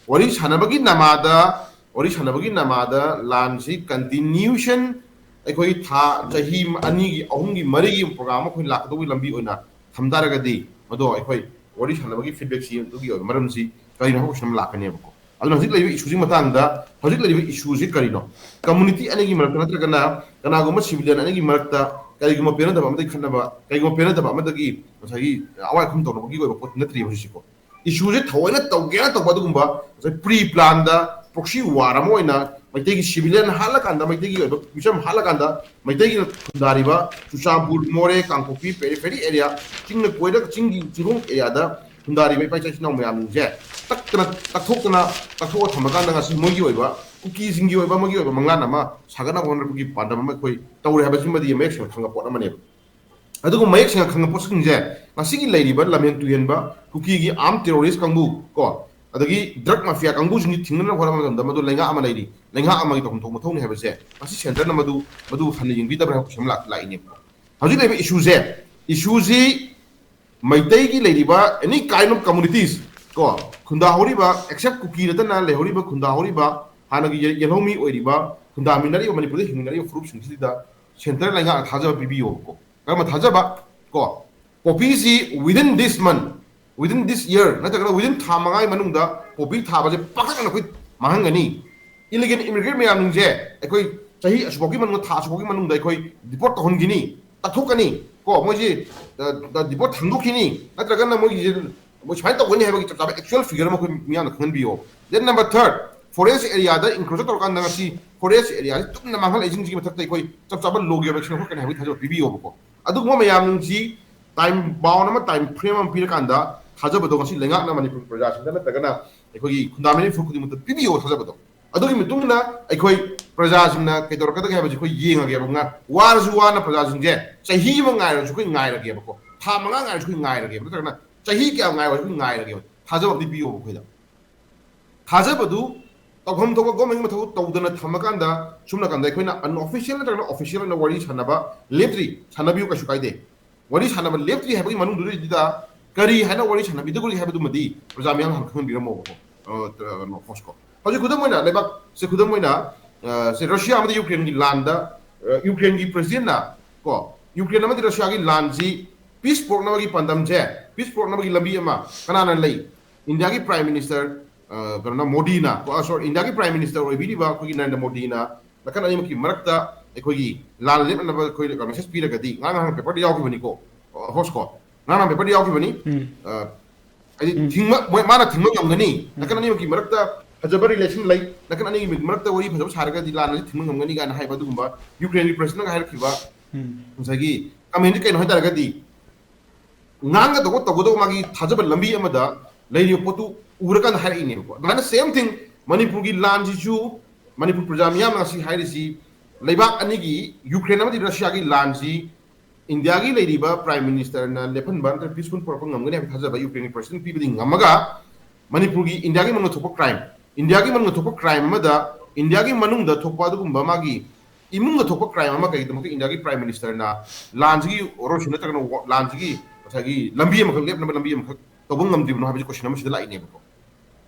ꯋꯥꯔꯤ ꯁꯥꯟꯅꯕꯒꯤ ꯅꯃꯥꯗ ꯋꯥꯔꯤ ꯁꯥꯟꯅꯕꯒꯤ ꯅꯃꯥꯗ ꯂꯥꯟꯁꯤ ꯀꯟꯇꯤꯅ꯭ꯌꯨꯁꯟ ꯑꯩꯈꯣꯏ ꯊꯥ ꯆꯍꯤ ꯑꯅꯤꯒꯤ ꯑꯍꯨꯝꯒꯤ ꯃꯔꯤꯒꯤ ꯄ꯭ꯔꯣꯒ꯭ꯔꯥꯝ ꯑꯃ ꯑꯩꯈꯣꯏ ꯂꯥꯛꯀꯗꯧꯕꯒꯤ ꯂꯝꯕꯤ ꯑꯣꯏꯅ ꯊꯝ ꯇꯥꯔꯒꯗꯤ ꯃꯗꯣ ꯑꯩꯈꯣꯏ ꯋꯥꯔꯤ ꯁꯥꯟꯅꯕꯒꯤ ꯐꯤꯗꯕꯦꯛꯁꯤ ꯑꯗꯨꯒꯤ ꯑꯣꯏꯕ ꯃꯔꯝꯁꯤ ꯀꯔꯤꯅꯣ ꯍꯥꯏꯕ ꯀꯣꯏꯁꯟ ꯑꯃ ꯂꯥꯛꯀꯅꯦꯕꯀꯣ꯫ ꯑꯗꯨꯅ ꯍꯧꯖꯤꯛ ꯂꯩꯔꯤꯕ ꯏꯁꯨꯁꯤ ꯃꯇꯥꯡꯗ ꯍꯧꯖꯤꯛ ꯂꯩꯔꯤꯕ ꯏꯁꯨꯁꯤ ꯀꯔꯤꯅꯣ? ꯀꯝꯃꯨꯅꯤꯇꯤ ꯑꯅꯤꯒꯤ ꯃꯔꯛꯇ ꯅꯠꯇ꯭ꯔꯒꯅ ꯀꯅꯥꯒꯨꯝꯕ ꯁꯤꯚꯤꯂꯤꯌꯟ ꯑꯅꯤꯒꯤ ꯃꯔꯛꯇ ꯀꯔꯤꯒꯨꯝꯕ ꯄꯦꯟꯅꯗꯕ ꯑꯃꯗꯒꯤ ꯈꯠꯅꯕ, ꯀꯔꯤꯒꯨꯝꯕ ꯄꯦꯟꯅꯗꯕ ꯑꯃꯗꯒꯤ ꯉꯁꯥꯏꯒꯤ ꯑꯋꯥꯏ ꯑꯈꯨꯝ ꯇꯧꯅꯕꯒꯤ ꯑꯣꯏꯕ ꯄꯣꯠ ꯅꯠꯇ꯭ꯔꯤꯕ ꯍꯧꯖꯤꯛꯁꯤꯀꯣ꯫ ꯏꯁꯨꯁꯦ ꯊꯑꯣꯏꯅ ꯇꯧꯒꯦꯅ ꯇꯧꯕ ꯑꯗꯨꯒꯨꯝꯕ ꯉꯁꯥꯏ ꯄ꯭ꯔꯤ ꯄ꯭ꯂꯥꯟꯗ ꯄ꯭ꯔꯣꯛꯁꯤ ꯋꯥꯔ ꯑꯃ ꯑꯣꯏꯅ ꯃꯩꯇꯩꯒꯤ ꯁꯤꯚꯤꯂꯤꯌꯟ ꯍꯥꯠꯂꯀꯥꯟꯗ ꯃꯩꯇꯩꯒꯤ ꯑꯣꯏꯕ ꯃꯤꯆꯝ ꯍꯥꯠꯂꯀꯥꯟꯗ ꯃꯩꯇꯩꯒꯤꯅ ꯈꯨꯟꯗꯥꯔꯤꯕ ꯆꯨꯔꯆꯥꯟꯄꯨꯔ, ꯃꯣꯔꯦ, ꯀꯥꯡꯄꯣꯛꯄꯤ, ꯄꯦꯔꯤꯐꯦꯔꯤ ꯑꯦꯔꯤꯌꯥ, ꯆꯤꯡꯅ ꯀꯣꯏꯔꯒ ꯆꯤꯡꯒꯤ ꯆꯤꯡꯈꯣꯡ ꯑꯦꯔꯤꯌꯥꯗ ꯈꯨꯟꯗꯥꯔꯤꯕ ꯏꯄꯥ ꯏꯆꯤꯟ ꯏꯅꯥꯎ ꯃꯌꯥꯝꯁꯦ ꯇꯛꯇꯅ ꯇꯛꯊꯣꯛꯇꯅ ꯇꯛꯊꯣꯛꯑ ꯊꯝꯃꯀꯥꯟꯗ ꯉꯁꯤ ꯃꯣꯏꯒꯤ ꯑꯣꯏꯕ ꯀꯨꯀꯤꯁꯤꯡꯒꯤ ꯑꯣꯏꯕ ꯑꯃꯒꯤ ꯑꯣꯏꯕ ꯃꯪꯂꯥꯟ ꯑꯃ ꯁꯥꯒꯠꯅꯕ ꯍꯣꯠꯅꯕꯒꯤ ꯄꯥꯟꯗꯝ ꯑꯃ ꯑꯩꯈꯣꯏ ꯇꯧꯔꯦ ꯍꯥꯏꯕꯁꯤꯃꯗꯤ ꯃꯌꯦꯛ ꯁꯦꯡꯅ ꯈꯪꯕ ꯄꯣꯠ ꯑꯃꯅꯦꯕ꯫ ꯑꯗꯨꯒ ꯃꯌꯦꯛ ꯁꯦꯡꯅ ꯈꯪꯕ ꯄꯣꯠꯁꯛꯁꯤꯡꯁꯦ ꯉꯁꯤꯒꯤ ꯂꯩꯔꯤꯕ ꯂꯝꯍꯦꯟ ꯇꯨꯍꯦꯟꯕ ꯀꯨꯀꯤꯒꯤ ꯑꯥꯔꯝ ꯇꯦꯔꯣꯔꯤꯁ ꯀꯥꯡꯕꯨ ꯀꯣ, ꯑꯗꯒꯤ ꯗ꯭ꯔꯒ ꯃꯥꯐꯤꯌꯥ ꯀꯥꯡꯕꯨꯁꯤꯡꯁꯤ ꯊꯤꯡꯅꯅꯕ ꯍꯣꯠꯅꯕ ꯃꯇꯝꯗ ꯃꯗꯨ ꯂꯩꯉꯥꯛ ꯑꯃ ꯂꯩꯔꯤ, ꯂꯩꯉꯥꯛ ꯑꯃꯒꯤ ꯇꯧꯐꯝ ꯊꯣꯛꯄ ꯃꯊꯧꯅꯤ ꯍꯥꯏꯕꯁꯦ ꯉꯁꯤ ꯁꯦꯟꯇꯔꯅ ꯃꯗꯨ ꯃꯗꯨ ꯍꯟꯅ ꯌꯦꯡꯕꯤꯗꯕ꯭ꯔꯥ ꯍꯥꯏꯕ ꯀꯣꯏꯁꯟ ꯑꯃ ꯂꯥꯛ-, ꯂꯥꯛꯏꯅꯦꯕꯀꯣ꯫ ꯍꯧꯖꯤꯛ ꯂꯩꯔꯤꯕ ꯏꯁꯨꯁꯦ, ꯏꯁꯨꯁꯤ ꯃꯩꯇꯩꯒꯤ ꯂꯩꯔꯤꯕ any kind of communities ꯀꯣ, ꯈꯨꯟꯗꯥꯍꯧꯔꯤꯕ except ꯀꯨꯀꯤ ꯅꯠꯇꯅ ꯂꯩꯍꯧꯔꯤꯕ ꯈꯨꯟꯗꯥꯍꯧꯔꯤꯕ ꯍꯥꯟꯅꯒꯤ ꯌꯦ-, ꯌꯦꯜꯍꯧꯃꯤ ꯑꯣꯏꯔꯤꯕ ꯈꯨꯟꯗꯥꯃꯤꯟꯅꯔꯤꯕ ꯃꯅꯤꯄꯨꯔꯗ ꯍꯤꯡꯃꯤꯟꯅꯔꯤꯕ ꯐꯨꯔꯨꯞꯁꯤꯡꯁꯤꯗ ꯁꯦꯟꯇꯔ ꯂꯩꯉꯥꯛꯅ ꯊꯥꯖꯕ ꯄꯤꯕꯤꯌꯣꯕꯀꯣ꯫ ꯀꯔꯝꯕ ꯊꯥꯖꯕ ꯀꯣ? ꯄꯣꯄꯤꯁꯤ within this month, within this year ꯅꯠꯇ꯭ꯔꯒꯅ within ꯊꯥ ꯃꯉꯥꯒꯤ ꯃꯅꯨꯡꯗ ꯄꯣꯄꯤ ꯊꯥꯕꯁꯦ ꯄꯥꯛꯇꯛꯅꯅ ꯑꯩꯈꯣꯏ ꯃꯥꯡꯍꯟꯒꯅꯤ꯫ Illegal immigrant ꯃꯌꯥꯝꯁꯤꯡꯁꯦ ꯑꯩꯈꯣꯏ ꯆꯍꯤ ꯑꯁꯨꯛꯐꯥꯎꯒꯤ ꯃꯅꯨꯡꯗ, ꯊꯥ ꯑꯁꯨꯛꯐꯥꯎꯒꯤ ꯃꯅꯨꯡꯗ ꯑꯩꯈꯣꯏ deport ꯇꯧꯍꯟꯈꯤꯅꯤ, ꯇꯛꯊꯣꯛꯀꯅꯤ ꯀꯣ, ꯃꯣꯏꯁꯤ deport ꯊꯥꯡꯗꯣꯛꯈꯤꯅꯤ, ꯅꯠꯇ꯭ꯔꯒꯅ ꯃꯣꯏꯒꯤ ꯃꯣꯏ ꯁꯨꯃꯥꯏꯅ ꯇꯧꯒꯅꯤ ꯍꯥꯏꯕꯒꯤ ꯆꯞ ꯆꯥꯕ actual figure ꯑꯃ ꯑꯩꯈꯣꯏ ꯃꯤꯌꯥꯝꯅ ꯈꯪꯍꯟꯕꯤꯌꯣ꯫ Then number third, forest areaꯗ encroach ꯇꯧꯔꯀꯥꯟꯗ ꯉꯁꯤ forest areaꯁꯤ ꯇꯨꯃꯤꯟꯅ ꯃꯥꯡꯍꯜꯂꯛꯏꯁꯤꯡꯁꯤꯒꯤ ꯃꯊꯛꯇ ꯑꯩꯈꯣꯏ ꯆꯞ ꯆꯥꯕ ꯂꯣꯒꯤ action ꯂꯧꯈꯠꯀꯅꯤ ꯍꯥꯏꯕꯒꯤ ꯊꯥꯖꯕ ꯄꯤꯕꯤꯌꯣꯕꯀꯣ꯫ ꯑꯗꯨꯒꯨꯝꯕ ꯃꯌꯥꯝꯁꯤ time bound ꯑꯃ, time frame ꯑꯃ ꯄꯤꯔꯀꯥꯟꯗ ꯊꯥꯖꯕꯗꯣ ꯉꯁꯤ ꯂꯩꯉꯥꯛꯅ ꯃꯅꯤꯄꯨꯔ ꯄ꯭ꯔꯖꯥꯁꯤꯡꯗ ꯅꯠꯇ꯭ꯔꯒꯅ ꯑꯩꯈꯣꯏꯒꯤ ꯈꯨꯟꯗꯥꯃꯤꯅꯤ ꯐꯨꯔꯨꯞ ꯈꯨꯗꯤꯡꯃꯛꯇ ꯄꯤꯕꯤꯌꯣ ꯊꯥꯖꯕꯗꯣ꯫ ꯑꯗꯨꯒꯤ ꯃꯇꯨꯡ ꯏꯟꯅ ꯑꯩꯈꯣꯏ ꯄ꯭ꯔꯖꯥꯁꯤꯡꯅ ꯀꯩꯗꯧꯔꯛꯀꯗꯒꯦ ꯍꯥꯏꯕꯁꯤ ꯑꯩꯈꯣꯏ ꯌꯦꯡꯉꯒꯦꯕ꯫ ꯉꯥ-, ꯋꯥꯔꯁꯨ ꯋꯥꯅ ꯄ꯭ꯔꯖꯥꯁꯤꯡꯁꯦ ꯆꯍꯤ ꯑꯃ ꯉꯥꯏꯔꯁꯨ ꯑꯩꯈꯣꯏ ꯉꯥꯏꯔꯒꯦꯕꯀꯣ, ꯊꯥ ꯃꯉꯥ ꯉꯥꯏꯔꯁꯨ ꯑꯩꯈꯣꯏ ꯉꯥꯏꯔꯒꯦꯕ, ꯅꯠꯇ꯭ꯔꯒꯅ ꯆꯍꯤ ꯀꯌꯥ ꯉꯥꯏꯔꯁꯨ ꯑꯩꯈꯣꯏ ꯉꯥꯏꯔꯒꯦꯕ꯫ ꯊꯥꯖꯕ ꯑꯃꯗꯤ ꯄꯤꯌꯣꯕ ꯑꯩꯈꯣꯏꯗ꯫ ꯊꯥꯖꯕꯗꯨ ꯇꯧꯐꯝ ꯊꯣꯛꯄ ꯒꯣꯔꯃꯦꯟꯒꯤ ꯃꯊꯧ ꯇꯧꯗꯅ ꯊꯝꯃꯀꯥꯟꯗ, ꯁꯨꯝ ꯅꯥꯀꯟꯗ ꯑꯩꯈꯣꯏꯅ ꯑꯟꯑꯣꯐꯤꯁꯤꯌꯦꯜ ꯅꯠꯇ꯭ꯔꯒꯅ ꯑꯣꯐꯤꯁꯤꯌꯦꯜ ꯑꯣꯏꯅ ꯋꯥꯔꯤ ꯁꯥꯟꯅꯕ ꯂꯦꯞꯇ꯭ꯔꯤ, ꯁꯥꯟꯅꯕꯤꯌꯨ, ꯀꯩꯁꯨ ꯀꯥꯏꯗꯦ꯫ ꯋꯥꯔꯤ ꯁꯥꯟꯅꯕ ꯂꯦꯞꯇ꯭ꯔꯤ ꯍꯥꯏꯕꯒꯤ ꯃꯅꯨꯡꯗꯨꯗ ꯀꯔꯤ ꯍꯥꯏꯅ ꯋꯥꯔꯤ ꯁꯥꯟꯅꯕꯤꯗꯧꯔꯤ ꯍꯥꯏꯕꯗꯨꯃꯗꯤ ꯄ꯭ꯔꯖꯥ ꯃꯌꯥꯝ ꯍꯥꯟꯅ ꯈꯪꯍꯟꯕꯤꯔꯝꯃꯣꯕꯀꯣ꯫ ꯑ, ꯀꯩꯅꯣ, ꯍꯣꯁꯀꯣ꯫ ꯍꯧꯖꯤꯛ ꯈꯨꯗꯝ ꯑꯣꯏꯅ ꯂꯩꯕꯥꯛ, ꯁꯦ ꯈꯨꯗꯝ ꯑꯣꯏꯅ, ꯑ, ꯁꯦ ꯔꯁꯤꯌꯥ ꯑꯃꯗꯤ ꯌꯨꯀ꯭ꯔꯦꯟꯒꯤ ꯂꯥꯟꯗ, ꯑ, ꯌꯨꯀ꯭ꯔꯦꯟꯒꯤ ꯄ꯭ꯔꯦꯁꯤꯗꯦꯟꯅ ꯀꯣ, ꯌꯨꯀ꯭ꯔꯦꯟ ꯑꯃꯗꯤ ꯔꯁꯤꯌꯥꯒꯤ ꯂꯥꯟꯁꯤ ꯄꯤꯁ ꯄꯨꯔꯛꯅꯕꯒꯤ ꯄꯥꯟꯗꯝꯁꯦ, ꯄꯤꯁ ꯄꯨꯔꯛꯅꯕꯒꯤ ꯂꯝꯕꯤ ꯑꯃ ꯀꯅꯥꯅ ꯂꯩ? ꯏꯟꯗꯤꯌꯥꯒꯤ ꯄ꯭ꯔꯥꯏꯝ ꯃꯤꯅꯤꯁꯇꯔ, ꯑ, ꯀꯩꯅꯣꯅ, ꯃꯣꯗꯤꯅ, ꯑ, ꯁꯣꯔꯤ, ꯏꯟꯗꯤꯌꯥꯒꯤ ꯄ꯭ꯔꯥꯏꯝ ꯃꯤꯅꯤꯁꯇꯔ ꯑꯣꯏꯕꯤꯔꯤꯕ ꯑꯩꯈꯣꯏꯒꯤ ꯅꯔꯦꯟꯗ꯭ꯔ ꯃꯣꯗꯤꯅ ꯅꯥꯀꯟ ꯑꯅꯤꯃꯛꯀꯤ ꯃꯔꯛꯇ ꯑꯩꯈꯣꯏꯒꯤ ꯂꯥꯟ ꯂꯦꯞꯅꯅꯕ ꯑꯩꯈꯣꯏ ꯃꯦꯁꯦꯖ ꯄꯤꯔꯒꯗꯤ, ꯉꯔꯥꯡ ꯅꯍꯥꯟ ꯄꯦꯄꯔꯗ ꯌꯥꯎꯈꯤꯕꯅꯤꯀꯣ, ꯑ, ꯍꯣꯁꯀꯣ, ꯉꯔꯥꯡ ꯅꯍꯥꯟ ꯄꯦꯄꯔꯗ ꯌꯥꯎꯈꯤꯕꯅꯤ꯫ ꯎꯝ꯫ ꯑ, ꯍꯥꯏꯗꯤ ꯎꯝ꯫ ꯊꯤꯡꯕ, ꯃꯣꯏ, ꯃꯥꯅ ꯊꯤꯡꯕ ꯉꯝꯒꯅꯤ, ꯎꯝ꯫ ꯅꯥꯀꯟ ꯑꯅꯤꯃꯛꯀꯤ ꯃꯔꯛꯇ ꯐꯖꯕ ꯔꯤꯂꯦꯁꯟ ꯂꯩ, ꯅꯥꯀꯟ ꯑꯅꯤꯒꯤ ꯃꯔꯛꯇ ꯋꯥꯔꯤ ꯐꯖꯕ ꯁꯥꯔꯒꯗꯤ ꯂꯥꯟ ꯑꯁꯤ ꯊꯤꯡꯕ ꯉꯝꯒꯅꯤ ꯀꯥꯏꯅ ꯍꯥꯏꯕ ꯑꯗꯨꯒꯨꯝꯕ ꯌꯨꯀ꯭ꯔꯦꯟꯒꯤ ꯄ꯭ꯔꯦꯁꯤꯗꯦꯟꯅꯒ ꯍꯥꯏꯔꯛꯈꯤꯕ ꯎꯝ꯫ ꯉꯁꯥꯏꯒꯤ ꯀꯃꯦꯟꯁꯦ ꯀꯩꯅꯣ ꯍꯥꯏ ꯇꯥꯔꯒꯗꯤ, ꯉꯥꯡꯒꯗꯧꯕ ꯇꯧꯒꯗꯧꯕ ꯃꯥꯒꯤ ꯊꯥꯖꯕ ꯂꯝꯕꯤ ꯑꯃꯗ ꯂꯩꯔꯤꯕ ꯄꯣꯠꯇꯨ ꯎꯔꯀꯥꯟꯗ ꯍꯥꯏꯔꯛꯏꯅꯦꯕꯀꯣ꯫ ꯑꯗꯨꯃꯥꯏꯅ ꯁꯦꯝ ꯊꯤꯡ ꯃꯅꯤꯄꯨꯔꯒꯤ ꯂꯥꯟꯁꯤꯁꯨ, ꯃꯅꯤꯄꯨꯔ ꯄ꯭ꯔꯖꯥ ꯃꯤꯌꯥꯝꯅ ꯉꯁꯤ ꯍꯥꯏꯔꯤꯁꯤ, ꯂꯩꯕꯥꯛ ꯑꯅꯤꯒꯤ, ꯌꯨꯀ꯭ꯔꯦꯟ ꯑꯃꯗꯤ ꯔꯁꯤꯌꯥꯒꯤ ꯂꯥꯟꯁꯤ ꯏꯟꯗꯤꯌꯥꯒꯤ ꯂꯩꯔꯤꯕ ꯄ꯭ꯔꯥꯏꯝ ꯃꯤꯅꯤꯁꯇꯔꯅ ꯂꯦꯞꯍꯟꯕ ꯅꯠꯇ꯭ꯔꯒ ꯄꯤꯁꯐꯨꯜ ꯄꯨꯔꯛꯄ ꯉꯝꯒꯅꯤ ꯍꯥꯏꯕ ꯊꯥꯖꯕ ꯌꯨꯀ꯭ꯔꯦꯟꯒꯤ ꯄ꯭ꯔꯦꯁꯤꯗꯦꯟ ꯄꯤꯕꯗꯤ ꯉꯝꯃꯒ, ꯃꯅꯤꯄꯨꯔꯒꯤ ꯏꯟꯗꯤꯌꯥꯒꯤ ꯃꯅꯨꯡꯗ ꯊꯣꯛꯄ ꯀ꯭ꯔꯥꯏꯝ, ꯏꯟꯗꯤꯌꯥꯒꯤ ꯃꯅꯨꯡꯗ ꯊꯣꯛꯄ ꯀ꯭ꯔꯥꯏꯝ ꯑꯃꯗ ꯏꯟꯗꯤꯌꯥꯒꯤ ꯃꯅꯨꯡꯗ ꯊꯣꯛꯄ ꯑꯗꯨꯒꯨꯝꯕ ꯃꯥꯒꯤ ꯏꯃꯨꯡꯗ ꯊꯣꯛꯄ ꯀ꯭ꯔꯥꯏꯝ ꯑꯃ ꯀꯩꯒꯤꯗꯃꯛꯇ ꯏꯟꯗꯤꯌꯥꯒꯤ ꯄ꯭ꯔꯥꯏꯝ ꯃꯤꯅꯤꯁꯇꯔꯅ ꯂꯥꯟꯁꯤꯒꯤ ꯋꯥꯔꯣꯏꯁꯤꯟ ꯅꯠꯇ꯭ꯔꯒꯅ ꯋꯥ-, ꯂꯥꯟꯁꯤꯒꯤ ꯉꯁꯥꯏꯒꯤ ꯂꯝꯕꯤ ꯑꯃꯈꯛ, ꯂꯦꯞꯅꯕ ꯂꯝꯕꯤ ꯑꯃꯈꯛ ꯇꯧꯕ ꯉꯝꯗ꯭ꯔꯤꯕꯅꯣ ꯍꯥꯏꯕꯁꯤ ꯀꯣꯏꯁꯟ ꯑꯃ ꯁꯤꯗ ꯂꯥꯛꯏꯅꯦꯕꯀꯣ꯫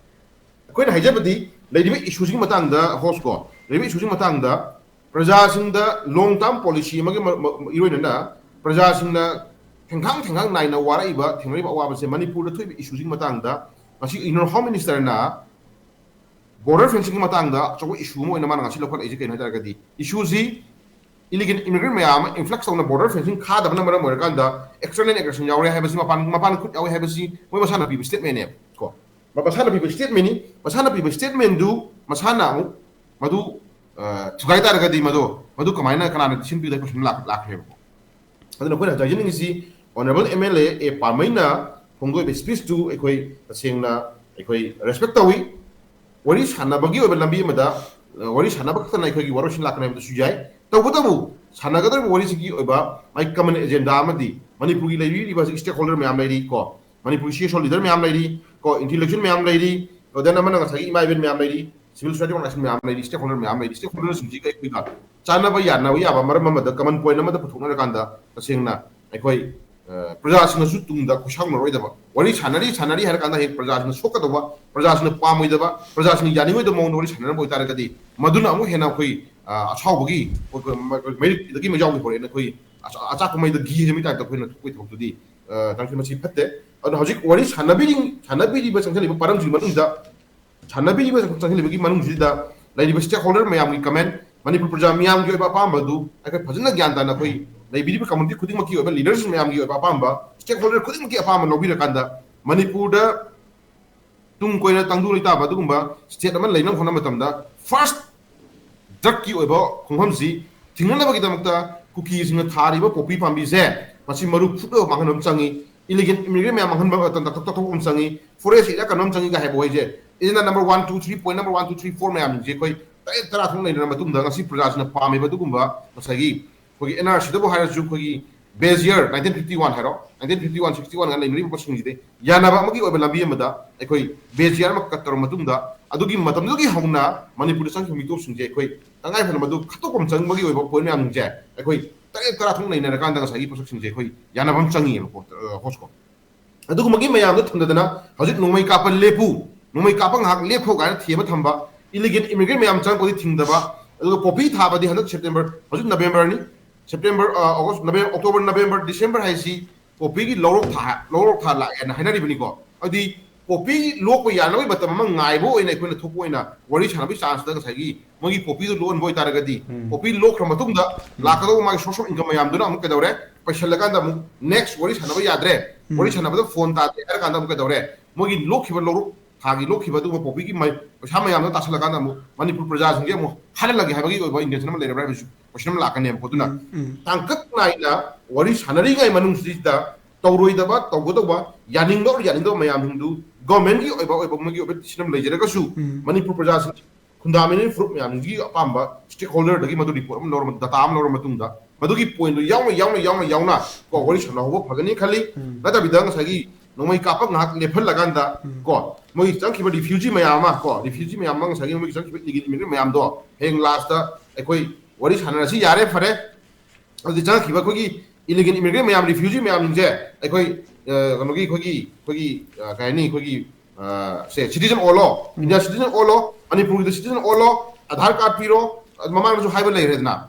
ꯑꯩꯈꯣꯏꯅ ꯍꯥꯏꯖꯕꯗꯤ, ꯂꯩꯔꯤꯕ ꯏꯁꯨꯁꯤꯒꯤ ꯃꯇꯥꯡꯗ, ꯍꯣꯁꯀꯣ, ꯂꯩꯔꯤꯕ ꯏꯁꯨꯁꯤꯒꯤ ꯃꯇꯥꯡꯗ ꯄ꯭ꯔꯖꯥꯁꯤꯡꯗ ꯂꯣꯡ ꯇꯥꯔꯝ ꯄꯣꯂꯤꯁꯤ ꯑꯃꯒꯤ ꯃ-, ꯃ-, ꯏꯔꯣꯏꯅꯅ ꯄ꯭ꯔꯖꯥꯁꯤꯡꯅ ꯊꯦꯡꯈꯥꯡ ꯊꯦꯡꯈꯥꯡ ꯅꯥꯏꯅ ꯋꯥꯔꯛꯏꯕ, ꯊꯦꯡꯅꯔꯤꯕ ꯑꯋꯥꯕꯁꯦ, ꯃꯅꯤꯄꯨꯔꯗ ꯊꯣꯛꯏꯕ ꯏꯁꯨꯁꯤꯒꯤ ꯃꯇꯥꯡꯗ ꯉꯁꯤ ꯏꯟꯅꯔ ꯍꯣꯝ ꯃꯤꯅꯤꯁꯇꯔꯅ ꯕꯣꯔꯗꯔ ꯐꯦꯟꯁꯤꯡꯒꯤ ꯃꯇꯥꯡꯗ ꯑꯆꯧꯕ ꯏꯁꯨ ꯑꯃ ꯑꯣꯏꯅ ꯃꯥꯅ ꯉꯁꯤ ꯂꯧꯈꯠꯂꯛꯏꯁꯦ ꯀꯩꯅꯣ ꯍꯥꯏ ꯇꯥꯔꯒꯗꯤ, ꯏꯁꯨꯁꯤ ꯏꯂꯤꯒꯦꯜ ꯏꯃꯤꯒ꯭ꯔꯦꯟ ꯃꯌꯥꯝ ꯑꯃ ꯏꯟꯐ꯭ꯂꯛꯁ ꯇꯧꯅ ꯕꯣꯔꯗꯔ ꯐꯦꯟꯁꯤꯡ ꯈꯥꯗꯕꯅ ꯃꯔꯝ ꯑꯣꯏꯔꯀꯥꯟꯗ ꯑꯦꯛꯁꯇꯔꯅꯦꯜ ꯑꯦꯒ꯭ꯔꯦꯁꯟ ꯌꯥꯎꯔꯦ ꯍꯥꯏꯕꯁꯤ, ꯃꯄꯥꯟ, ꯃꯄꯥꯟ ꯈꯨꯠ ꯌꯥꯎꯔꯦ ꯍꯥꯏꯕꯁꯤ ꯃꯣꯏ ꯃꯁꯥꯅ ꯄꯤꯕ ꯁ꯭ꯇꯦꯠꯃꯦꯟꯅꯦꯕ ꯀꯣ꯫ ꯃ-, ꯃꯁꯥꯅ ꯄꯤꯕ ꯁ꯭ꯇꯦꯠꯃꯦꯟꯅꯤ꯫ ꯃꯁꯥꯅ ꯄꯤꯕ ꯁ꯭ꯇꯦꯠꯃꯦꯟꯗꯨ ꯃꯁꯥꯅ ꯑꯃꯨꯛ ꯃꯗꯨ, ꯑ, ꯊꯨꯒꯥꯏ ꯇꯥꯔꯒꯗꯤ ꯃꯗꯨ, ꯃꯗꯨ ꯀꯃꯥꯏꯅ, ꯀꯅꯥꯅ ꯁꯤꯟꯕꯤꯗꯣꯏ ꯀꯣꯏꯁꯟ ꯂꯥꯛ-, ꯂꯥꯛꯈ꯭ꯔꯦꯕꯀꯣ꯫ ꯑꯗꯨꯅ ꯑꯩꯈꯣꯏꯅ ꯍꯥꯏꯖꯅꯤꯡꯉꯤꯁꯤ, ꯑꯣꯅꯔꯦꯕꯜ ꯑꯦꯝ ꯑꯦꯜ ꯑꯦ ꯑꯦ ꯄꯥꯝꯃꯩꯅ ꯐꯣꯡꯗꯣꯛꯏꯕ ꯁ꯭ꯄꯤꯆꯇꯨ ꯑꯩꯈꯣꯏ ꯇꯁꯦꯡꯅ ꯑꯩꯈꯣꯏ ꯔꯦꯁꯄꯦꯛ ꯇꯧꯏ꯫ ꯋꯥꯔꯤ ꯁꯥꯟꯅꯕꯒꯤ ꯑꯣꯏꯕ ꯂꯝꯕꯤ ꯑꯃꯗ, ꯑ, ꯋꯥꯔꯤ ꯁꯥꯟꯅꯕ ꯈꯛꯇꯅ ꯑꯩꯈꯣꯏꯒꯤ ꯋꯥꯔꯣꯏꯁꯤꯟ ꯂꯥꯛꯀꯅꯤ ꯍꯥꯏꯕꯗꯨꯁꯨ ꯌꯥꯏ꯫ ꯇꯧꯕꯇꯕꯨ ꯁꯥꯟꯅꯒꯗꯧꯔꯤꯕ ꯋꯥꯔꯤꯁꯤꯒꯤ ꯑꯣꯏꯕ ꯃꯥꯒꯤ ꯀꯃꯟ ꯑꯦꯖꯦꯟꯗꯥ ꯑꯃꯗꯤ ꯃꯅꯤꯄꯨꯔꯒꯤ ꯂꯩꯕꯤꯔꯤꯕ ꯍꯧꯖꯤꯛ ꯁ꯭ꯇꯦꯛꯍꯣꯜꯗꯔ ꯃꯌꯥꯝ ꯂꯩꯔꯤ ꯀꯣ, ꯃꯅꯤꯄꯨꯔꯒꯤ ꯁꯤ ꯑꯦꯁ ꯑꯣ ꯂꯤꯗꯔ ꯃꯌꯥꯝ ꯂꯩꯔꯤ ꯀꯣ, ꯏꯟꯇꯦꯂꯦꯛꯆꯨꯋꯦꯜ ꯃꯌꯥꯝ ꯂꯩꯔꯤ ꯀꯣ, ꯑꯗꯨꯅ ꯑꯃꯅ ꯉꯁꯥꯏꯒꯤ ꯏꯃꯥ ꯏꯕꯦꯟ ꯃꯌꯥꯝ ꯂꯩꯔꯤ, civil society organization ꯃꯌꯥꯝ ꯂꯩꯔꯤ, stakeholder ꯃꯌꯥꯝ ꯂꯩꯔꯤ꯫ Stakeholderꯁꯤꯡꯁꯤꯒ ꯑꯩꯈꯣꯏꯒ ꯆꯥꯟꯅꯕ ꯌꯥꯅꯕ ꯌꯥꯕ ꯃꯔꯝ ꯑꯃꯗ, common point ꯑꯃꯗ ꯄꯨꯊꯣꯛꯅꯔꯀꯥꯟꯗ ꯇꯁꯦꯡꯅ ꯑꯩꯈꯣꯏ ꯄ꯭ꯔꯖꯥꯁꯤꯡꯅꯁꯨ ꯇꯨꯡꯗ ꯈꯣꯏꯁꯥꯎꯅꯔꯣꯏꯗꯕ, ꯋꯥꯔꯤ ꯁꯥꯟꯅꯔꯤ ꯁꯥꯟꯅꯔꯤ ꯍꯥꯏꯔ ꯀꯥꯟꯗ ꯍꯦꯛ ꯄ꯭ꯔꯖꯥꯁꯤꯡꯅ ꯁꯣꯛꯀꯗꯧꯕ, ꯄ꯭ꯔꯖꯥꯁꯤꯡꯅ ꯄꯥꯝꯃꯣꯏꯗꯕ, ꯄ꯭ꯔꯖꯥꯁꯤꯡꯅ ꯌꯥꯅꯤꯡꯉꯣꯏꯗꯕ ꯃꯑꯣꯡꯗ ꯋꯥꯔꯤ ꯁꯥꯟꯅꯔꯝꯕ ꯑꯣꯏꯇꯥꯔꯒꯗꯤ ꯃꯗꯨꯅ ꯑꯃꯨꯛ ꯍꯦꯟꯅ ꯑꯩꯈꯣꯏ ꯑꯁꯥꯎꯕꯒꯤ ꯃꯩꯗꯒꯤ ꯃꯩꯖꯥꯎꯒꯤ ꯍꯧꯔꯛꯑꯦꯅ ꯑꯩꯈꯣꯏ ꯑꯆꯥꯛꯄ ꯃꯩꯗ ꯘꯤ ꯍꯩꯕꯒꯤ typeꯇ ꯑꯩꯈꯣꯏꯅ ꯊꯣꯛꯄꯒꯤ ꯊꯕꯛꯇꯨꯗꯤ ꯇꯥꯡꯁꯤ ꯃꯁꯤ ꯐꯠꯇꯦ꯫ ꯑꯗꯨꯅ ꯍꯧꯖꯤꯛ ꯋꯥꯔꯤ ꯁꯥꯟꯅꯕꯤꯔꯤ, ꯁꯥꯟꯅꯕꯤꯔꯤꯕ ꯆꯪꯁꯤꯜꯂꯤꯕ ꯄꯔꯝꯁꯤꯡ ꯃꯅꯨꯡꯗ ꯁꯥꯟꯅꯕꯤꯔꯤꯕ ꯆꯪꯁꯤꯜꯂꯤꯕꯒꯤ ꯃꯅꯨꯡꯁꯤꯗ ꯂꯩꯔꯤꯕ stakeholder ꯃꯌꯥꯝꯒꯤ comment, ꯃꯅꯤꯄꯨꯔ ꯄ꯭ꯔꯖꯥ ꯃꯤꯌꯥꯝꯒꯤ ꯑꯣꯏꯕ ꯑꯄꯥꯝꯕ ꯑꯗꯨ ꯑꯩꯈꯣꯏ ꯐꯖꯅ ꯒ꯭ꯌꯥꯟ ꯇꯥꯅ ꯑꯩꯈꯣꯏ ꯂꯩꯕꯤꯔꯤꯕ community ꯈꯨꯗꯤꯡꯃꯛꯀꯤ ꯑꯣꯏꯕ leaders ꯃꯌꯥꯝꯒꯤ ꯑꯣꯏꯕ ꯑꯄꯥꯝꯕ, stakeholder ꯈꯨꯗꯤꯡꯃꯛꯀꯤ ꯑꯄꯥꯝꯕ ꯂꯧꯕꯤꯔꯀꯥꯟꯗ ꯃꯅꯤꯄꯨꯔꯗ ꯇꯨꯡ ꯀꯣꯏꯅ ꯇꯪꯗꯨ ꯂꯩꯇꯥꯕ ꯑꯗꯨꯒꯨꯝꯕ state ꯑꯃ ꯂꯩꯅꯕ ꯍꯣꯠꯅꯕ ꯃꯇꯝꯗ first drugꯀꯤ ꯑꯣꯏꯕ ꯈꯣꯡꯐꯝꯁꯤ ꯊꯤꯡꯅꯅꯕꯒꯤꯗꯃꯛꯇ ꯀꯨꯀꯤꯁꯤꯡꯅ ꯊꯥꯔꯤꯕ poppy ꯄꯥꯝꯕꯤꯁꯦ ꯃꯁꯤ ꯃꯔꯨ ꯐꯨꯠꯂꯒ ꯃꯥꯡꯍꯟꯕ ꯑꯃ ꯆꯪꯉꯤ꯫ Illegal immigrant ꯃꯌꯥꯝ ꯃꯥꯡꯍꯟꯕ ꯃꯇꯝꯗ ꯇꯥꯊꯣꯛ ꯇꯥꯊꯣꯛꯄ ꯑꯃ ꯆꯪꯉꯤ꯫ Forest area ꯀꯟꯕ ꯑꯃ ꯆꯪꯉꯤꯒ ꯍꯥꯏꯕ ꯋꯥꯍꯩꯁꯦ agenda number one, two, three, point number one, two, three, four ꯃꯌꯥꯝꯁꯤꯡꯁꯦ ꯑꯩꯈꯣꯏ ꯇꯔꯦꯠ ꯇꯔꯥ ꯊꯣꯛꯅ ꯅꯩꯅꯔ ꯃꯇꯨꯡꯗ ꯉꯁꯤ ꯄ꯭ꯔꯖꯥꯁꯤꯡꯅ ꯄꯥꯝꯃꯤꯕ ꯑꯗꯨꯒꯨꯝꯕ ꯉꯁꯥꯏꯒꯤ ꯑꯩꯈꯣꯏꯒꯤ NRCꯗꯕꯨ ꯍꯥꯏꯔꯁꯨ ꯑꯩꯈꯣꯏꯒꯤ base year nineteen fifty one ꯍꯥꯏꯔꯣ, nineteen fifty one, sixty one ꯀꯥꯏꯅ ꯂꯩꯅꯔꯤꯕ ꯄꯣꯠꯁꯤꯡꯁꯤꯗꯤ ꯌꯥꯅꯕ ꯑꯃꯒꯤ ꯑꯣꯏꯕ ꯂꯝꯕꯤ ꯑꯃꯗ ꯑꯩꯈꯣꯏ base year ꯑꯃ cut ꯇꯧꯔ ꯃꯇꯨꯡꯗ ꯑꯗꯨꯒꯤ ꯃꯇꯝꯗꯨꯗꯒꯤ ꯍꯧꯅ ꯃꯅꯤꯄꯨꯔꯗ ꯆꯪꯈꯤꯕ ꯃꯤꯇꯣꯞꯁꯤꯡꯁꯦ ꯑꯩꯈꯣꯏ ꯇꯉꯥꯏ ꯐꯗꯅ ꯃꯗꯨ ꯈꯠꯇꯣꯛꯄ ꯑꯃ ꯆꯪꯕꯒꯤ ꯑꯣꯏꯕ point ꯃꯌꯥꯝꯁꯤꯡꯁꯦ ꯑꯩꯈꯣꯏ ꯇꯔꯦꯠ ꯇꯔꯥ ꯊꯣꯛꯅ ꯅꯩꯅꯔꯀꯥꯟꯗ ꯉꯁꯥꯏꯒꯤ ꯄꯣꯠꯁꯛꯁꯤꯡꯁꯦ ꯑꯩꯈꯣꯏ ꯌꯥꯅꯕ ꯑꯃ ꯆꯪꯉꯤꯑꯕ ꯍꯣꯁꯀꯣ꯫ ꯑꯗꯨꯒꯨꯝꯕꯒꯤ ꯃꯌꯥꯝꯗꯣ ꯊꯝꯗꯗꯅ ꯍꯧꯖꯤꯛ ꯅꯣꯡꯃꯩ ꯀꯥꯞꯄ ꯂꯦꯞꯄꯨ, ꯅꯣꯡꯃꯩ ꯀꯥꯞꯄ ꯉꯥꯏꯍꯥꯛ ꯂꯦꯞꯈꯣ ꯀꯥꯏꯅ ꯊꯦꯝꯕ ꯊꯝꯕ, illegal immigrant ꯃꯌꯥꯝ ꯆꯪꯉꯛꯄꯗꯤ ꯊꯤꯡꯗꯕ, ꯑꯗꯨꯒ poppy ꯊꯥꯕꯗꯤ ꯍꯟꯗꯛ September, ꯍꯧꯖꯤꯛ Novemberꯅꯤ, September, August, November, October, November, December ꯍꯥꯏꯁꯤ poppyꯒꯤ ꯂꯧꯔꯣꯛ ꯊꯥ, ꯂꯧꯔꯣꯛ ꯊꯥ ꯂꯥꯛꯑꯦꯅ ꯍꯥꯏꯅꯔꯤꯕꯅꯤꯀꯣ꯫ ꯑꯗꯨꯗꯤ poppy ꯂꯣꯛꯄ ꯌꯥꯅꯕꯒꯤ ꯃꯇꯝ ꯑꯃ ꯉꯥꯏꯕ ꯑꯣꯏꯅ ꯑꯩꯈꯣꯏꯅ ꯊꯣꯛꯄ ꯑꯣꯏꯅ ꯋꯥꯔꯤ ꯁꯥꯟꯅꯕꯒꯤ chanceꯇ ꯉꯁꯥꯏꯒꯤ ꯃꯣꯏꯒꯤ poppyꯗꯨ ꯂꯣꯛꯍꯟꯕ ꯑꯣꯏꯇꯥꯔꯒꯗꯤ poppy ꯂꯣꯛꯈ꯭ꯔ ꯃꯇꯨꯡꯗ ꯂꯥꯛꯀꯗꯧꯕ ꯃꯥꯒꯤ source of income ꯃꯌꯥꯝꯗꯨꯅ ꯑꯃꯨꯛ ꯀꯩꯗꯧꯔꯦ? ꯄꯩꯁꯜꯂꯀꯥꯟꯗ ꯑꯃꯨꯛ next ꯋꯥꯔꯤ ꯁꯥꯟꯅꯕ ꯌꯥꯗ꯭ꯔꯦ, ꯋꯥꯔꯤ ꯁꯥꯟꯅꯕꯗ phone ꯇꯥꯗꯦ ꯍꯥꯏꯔ ꯀꯥꯟꯗ ꯑꯃꯨꯛ ꯀꯩꯗꯧꯔꯦ? ꯃꯣꯏꯒꯤ ꯂꯣꯛꯈꯤꯕ ꯂꯧꯔꯣꯛ ꯊꯥꯒꯤ ꯂꯣꯛꯈꯤꯕ ꯑꯗꯨꯒꯨꯝꯕ poppyꯒꯤ ꯄꯩꯁꯥ ꯃꯌꯥꯝꯗꯣ ꯇꯥꯁꯜꯂꯀꯥꯟꯗ ꯑꯃꯨꯛ ꯃꯅꯤꯄꯨꯔ ꯄ꯭ꯔꯖꯥꯁꯤꯡꯁꯦ ꯑꯃꯨꯛ ꯍꯥꯠꯍꯜꯂꯒꯦ ꯍꯥꯏꯕꯒꯤ ꯑꯣꯏꯕ intention ꯑꯃ ꯂꯩꯔꯕ꯭ꯔꯥ ꯍꯥꯏꯕꯁꯨ question ꯑꯃ ꯂꯥꯛꯀꯅꯦꯕꯀꯣ꯫ ꯑꯗꯨꯅ ꯇꯥꯡꯀꯛ ꯅꯥꯏꯅ ꯋꯥꯔꯤ ꯁꯥꯟꯅꯔꯤꯉꯩ ꯃꯅꯨꯡꯁꯤꯗ ꯇꯧꯔꯣꯏꯗꯕ, ꯇꯧꯒꯗꯧꯕ, ꯌꯥꯅꯤꯡꯕ ꯑꯣꯔ ꯌꯥꯅꯤꯡꯗꯕ ꯃꯌꯥꯝꯁꯤꯡꯗꯨ governmentꯀꯤ ꯑꯣꯏꯕ ꯑꯣꯏꯕ ꯃꯣꯏꯒꯤ ꯑꯣꯏꯕ decision ꯑꯃ ꯂꯩꯖꯔꯒꯁꯨ ꯃꯅꯤꯄꯨꯔ ꯄ꯭ꯔꯖꯥꯁꯤꯡ fundamental ꯐꯨꯔꯨꯞ ꯃꯌꯥꯝꯒꯤ ꯑꯄꯥꯝꯕ stakeholderꯗꯒꯤ ꯃꯗꯨ report ꯑꯃ ꯂꯧꯔ, data ꯑꯃ ꯂꯧꯔ ꯃꯇꯨꯡꯗ ꯃꯗꯨꯒꯤ pointꯗꯨ ꯌꯥꯎꯅ ꯌꯥꯎꯅ ꯌꯥꯎꯅ ꯌꯥꯎꯅ ꯀꯣ ꯋꯥꯔꯤ ꯁꯥꯟꯅꯍꯧꯕ ꯐꯒꯅꯤ ꯈꯜꯂꯤ꯫ ꯅꯠꯇꯕꯤꯗ ꯉꯁꯥꯏꯒꯤ ꯅꯣꯡꯃꯩ ꯀꯥꯞꯄ ꯉꯥꯏꯍꯥꯛ ꯂꯦꯞꯍꯜꯂꯀꯥꯟꯗ ꯀꯣ, ꯃꯣꯏꯒꯤ ꯆꯪꯈꯤꯕ refugee ꯃꯌꯥꯝ ꯑꯃ ꯀꯣ, refugee ꯃꯌꯥꯝ ꯑꯃ, ꯉꯁꯥꯏꯒꯤ ꯃꯣꯏꯒꯤ ꯆꯪꯈꯤꯕ illegal immigrant ꯃꯌꯥꯝꯗꯣ ꯍꯌꯦꯡ last ꯑꯩꯈꯣꯏ ꯋꯥꯔꯤ ꯁꯥꯟꯅꯔꯁꯤ, ꯌꯥꯔꯦ, ꯐꯔꯦ꯫ ꯑꯗꯨꯗꯤ ꯆꯪꯉꯛꯈꯤꯕ ꯑꯩꯈꯣꯏꯒꯤ illegal immigrant ꯃꯌꯥꯝ, refugee ꯃꯌꯥꯝꯁꯤꯡꯁꯦ ꯑꯩꯈꯣꯏ, ꯑ, ꯀꯩꯅꯣꯒꯤ, ꯑꯩꯈꯣꯏꯒꯤ, ꯑꯩꯈꯣꯏꯒꯤ, ꯑ, ꯀꯩ ꯍꯥꯏꯅꯤ, ꯑꯩꯈꯣꯏꯒꯤ, ꯑ, ꯁꯦ, citizen ꯑꯣꯜꯂꯣ, India citizen ꯑꯣꯜꯂꯣ, ꯃꯅꯤꯄꯨꯔꯒꯤꯗ citizen ꯑꯣꯜꯂꯣ, ꯑꯙꯥꯔ ꯀꯥꯔꯗ ꯄꯤꯔꯣ, ꯑꯗꯨ ꯃꯃꯥꯡꯗꯁꯨ ꯍꯥꯏꯕ ꯂꯩꯈ꯭ꯔꯦꯗꯅ꯫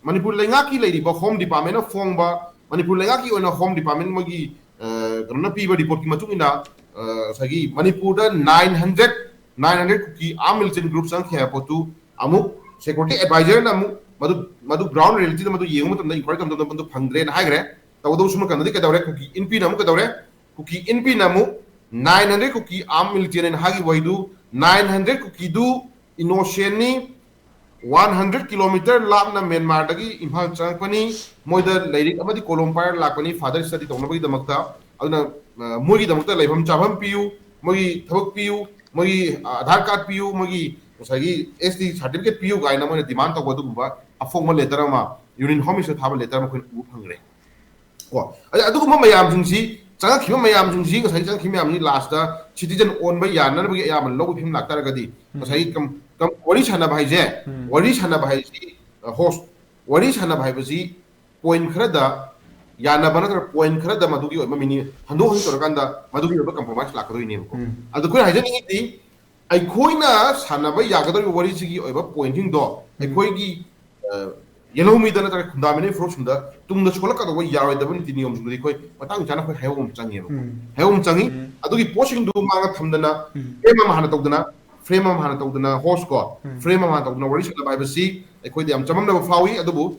ꯃꯅꯤꯄꯨꯔ ꯂꯩꯉꯥꯛꯀꯤ ꯂꯩꯔꯤꯕ Home Departmentꯅ ꯐꯣꯡꯕ, ꯃꯅꯤꯄꯨꯔ ꯂꯩꯉꯥꯛꯀꯤ ꯑꯣꯏꯅ Home Department ꯃꯣꯏꯒꯤ, ꯑ, ꯀꯩꯅꯣꯅ ꯄꯤꯕ reportꯀꯤ ꯃꯇꯨꯡ ꯏꯟꯅ, ꯑ, ꯉꯁꯥꯏꯒꯤ ꯃꯅꯤꯄꯨꯔꯗ nine hundred, nine hundred ꯀꯨꯀꯤ armed militant group ꯆꯪꯈꯤ ꯍꯥꯏꯕ ꯄꯣꯠꯇꯨ ꯑꯃꯨꯛ security advisorꯅ ꯑꯃꯨꯛ ꯃꯗꯨ, ꯃꯗꯨ ground realityꯗ ꯃꯗꯨ ꯌꯦꯡꯕ ꯃꯇꯝꯗ, inquiry ꯇꯧꯕ ꯃꯇꯝꯗ ꯃꯗꯨ ꯐꯪꯗ꯭ꯔꯦꯅ ꯍꯥꯏꯈ꯭ꯔꯦ꯫ ꯇꯧꯒꯗꯧꯕ ꯁꯨꯝꯕ ꯀꯩꯅꯣꯗꯤ ꯀꯩꯗꯧꯔꯦ? ꯀꯨꯀꯤ ꯏꯟꯄꯤꯅ ꯑꯃꯨꯛ ꯀꯩꯗꯧꯔꯦ? ꯀꯨꯀꯤ ꯏꯟꯄꯤꯅ ꯑꯃꯨꯛ nine hundred ꯀꯨꯀꯤ armed militantꯅ ꯍꯥꯏꯈꯤꯕ ꯋꯥꯍꯩꯗꯨ, nine hundred ꯀꯨꯀꯤꯗꯨ innocentꯅꯤ, one hundred kilometer ꯂꯥꯞꯅ ꯃ꯭ꯌꯥꯟꯃꯥꯔꯗꯒꯤ ꯏꯝꯐꯥꯜ ꯆꯪꯉꯛꯄꯅꯤ, ꯃꯣꯏꯗ ꯂꯥꯏꯔꯤꯛ ꯑꯃꯗꯤ ꯀꯣꯂꯣꯝ ꯄꯥꯏꯔ ꯂꯥꯛꯄꯅꯤ further study ꯇꯧꯅꯕꯒꯤꯗꯃꯛꯇ꯫ ꯑꯗꯨꯅ, ꯑ, ꯃꯣꯏꯒꯤꯗꯃꯛꯇ ꯂꯩꯐꯝ ꯆꯥꯐꯝ ꯄꯤꯌꯨ, ꯃꯣꯏꯒꯤ ꯊꯕꯛ ꯄꯤꯌꯨ, ꯃꯣꯏꯒꯤ, ꯑ, ꯑꯙꯥꯔ ꯀꯥꯔꯗ ꯄꯤꯌꯨ, ꯃꯣꯏꯒꯤ ꯉꯁꯥꯏꯒꯤ S T certificate ꯄꯤꯌꯨ ꯀꯥꯏꯅ ꯃꯣꯏꯅ demand ꯇꯧꯕ ꯑꯗꯨꯒꯨꯝꯕ ꯑꯐꯣꯡꯕ letter ꯑꯃ Union Home Minister ꯊꯥꯕ letter ꯑꯃ ꯑꯩꯈꯣꯏꯅ ꯎꯕ ꯐꯪꯈ꯭ꯔꯦ꯫ ꯀꯣ, ꯑꯗ ꯑꯗꯨꯒꯨꯝꯕ ꯃꯌꯥꯝꯁꯤꯡꯁꯤ, ꯆꯪꯉꯛꯈꯤꯕ ꯃꯌꯥꯝꯁꯤꯡꯁꯤ, ꯉꯁꯥꯏ ꯆꯪꯉꯛꯈꯤꯕ ꯃꯌꯥꯝꯁꯤ lastꯇ citizen ꯑꯣꯟꯕ ꯌꯥꯅꯅꯕꯒꯤ ꯑꯌꯥꯕ ꯂꯧꯕꯒꯤ ꯐꯤꯕꯝ ꯂꯥꯛꯇꯥꯔꯒꯗꯤ, ꯉꯁꯥꯏꯒꯤ ꯀꯝ-, ꯀꯝ-, ꯋꯥꯔꯤ ꯁꯥꯟꯅꯕ ꯍꯥꯏꯁꯦ, ꯋꯥꯔꯤ ꯁꯥꯟꯅꯕ ꯍꯥꯏꯁꯤ, ꯑ, host, ꯋꯥꯔꯤ ꯁꯥꯟꯅꯕ ꯍꯥꯏꯕꯁꯤ point ꯈꯔꯗ ꯌꯥꯅꯕ ꯅꯠꯇ꯭ꯔꯒ point ꯈꯔꯗ ꯃꯗꯨꯒꯤ ꯑꯣꯏꯕ ꯃꯤꯅꯤ ꯍꯟꯗꯣꯛ ꯍꯟꯖꯤꯟ ꯇꯧꯔꯀꯥꯟꯗ ꯃꯗꯨꯒꯤ ꯑꯣꯏꯕ compromise ꯂꯥꯛꯀꯗꯣꯏꯅꯦꯕꯀꯣ꯫ ꯑꯗꯣ ꯑꯩꯈꯣꯏꯅ ꯍꯥꯏꯖꯅꯤꯡꯉꯤꯗꯤ, ꯑꯩꯈꯣꯏꯅ ꯁꯥꯟꯅꯕ ꯌꯥꯒꯗꯧꯔꯤꯕ ꯋꯥꯔꯤꯁꯤꯒꯤ ꯑꯣꯏꯕ pointꯁꯤꯡꯗꯣ ꯑꯩꯈꯣꯏꯒꯤ, ꯑ, ꯌꯦꯜꯍꯧꯃꯤꯗ ꯅꯠꯇ꯭ꯔꯒ ꯈꯨꯟꯗꯥꯃꯤꯟꯅꯔꯤꯕ ꯐꯨꯔꯨꯞꯁꯤꯡꯗ ꯇꯨꯡꯗ ꯁꯣꯛꯂꯛꯀꯗꯧꯕ ꯌꯥꯔꯣꯏꯗꯕ ꯅꯤꯇꯤ ꯅꯤꯌꯣꯝꯁꯤꯡꯗꯨꯗꯤ ꯑꯩꯈꯣꯏ ꯃꯇꯥꯡ ꯆꯥꯅ ꯑꯩꯈꯣꯏ ꯍꯥꯏꯍꯧꯕ ꯑꯃ ꯆꯪꯉꯦꯕꯀꯣ꯫ ꯍꯥꯏꯍꯧꯕ ꯑꯃ ꯆꯪꯉꯤ꯫ ꯑꯗꯨꯒꯤ ꯄꯣꯠꯁꯤꯡꯗꯨ ꯃꯥꯡꯗ ꯊꯝꯗꯅ, frame ꯑꯃ ꯍꯥꯟꯅ ꯇꯧꯗꯅ, frame ꯑꯃ ꯍꯥꯟꯅ ꯇꯧꯗꯅ, host ꯀꯣ, frame ꯑꯃ ꯍꯥꯟꯅ ꯇꯧꯗꯅ ꯋꯥꯔꯤ ꯁꯥꯟꯅꯕ ꯍꯥꯏꯕꯁꯤ ꯑꯩꯈꯣꯏꯗ ꯌꯥꯝ ꯆꯃꯝꯅꯕ ꯐꯥꯎꯏ꯫ ꯑꯗꯨꯕꯨ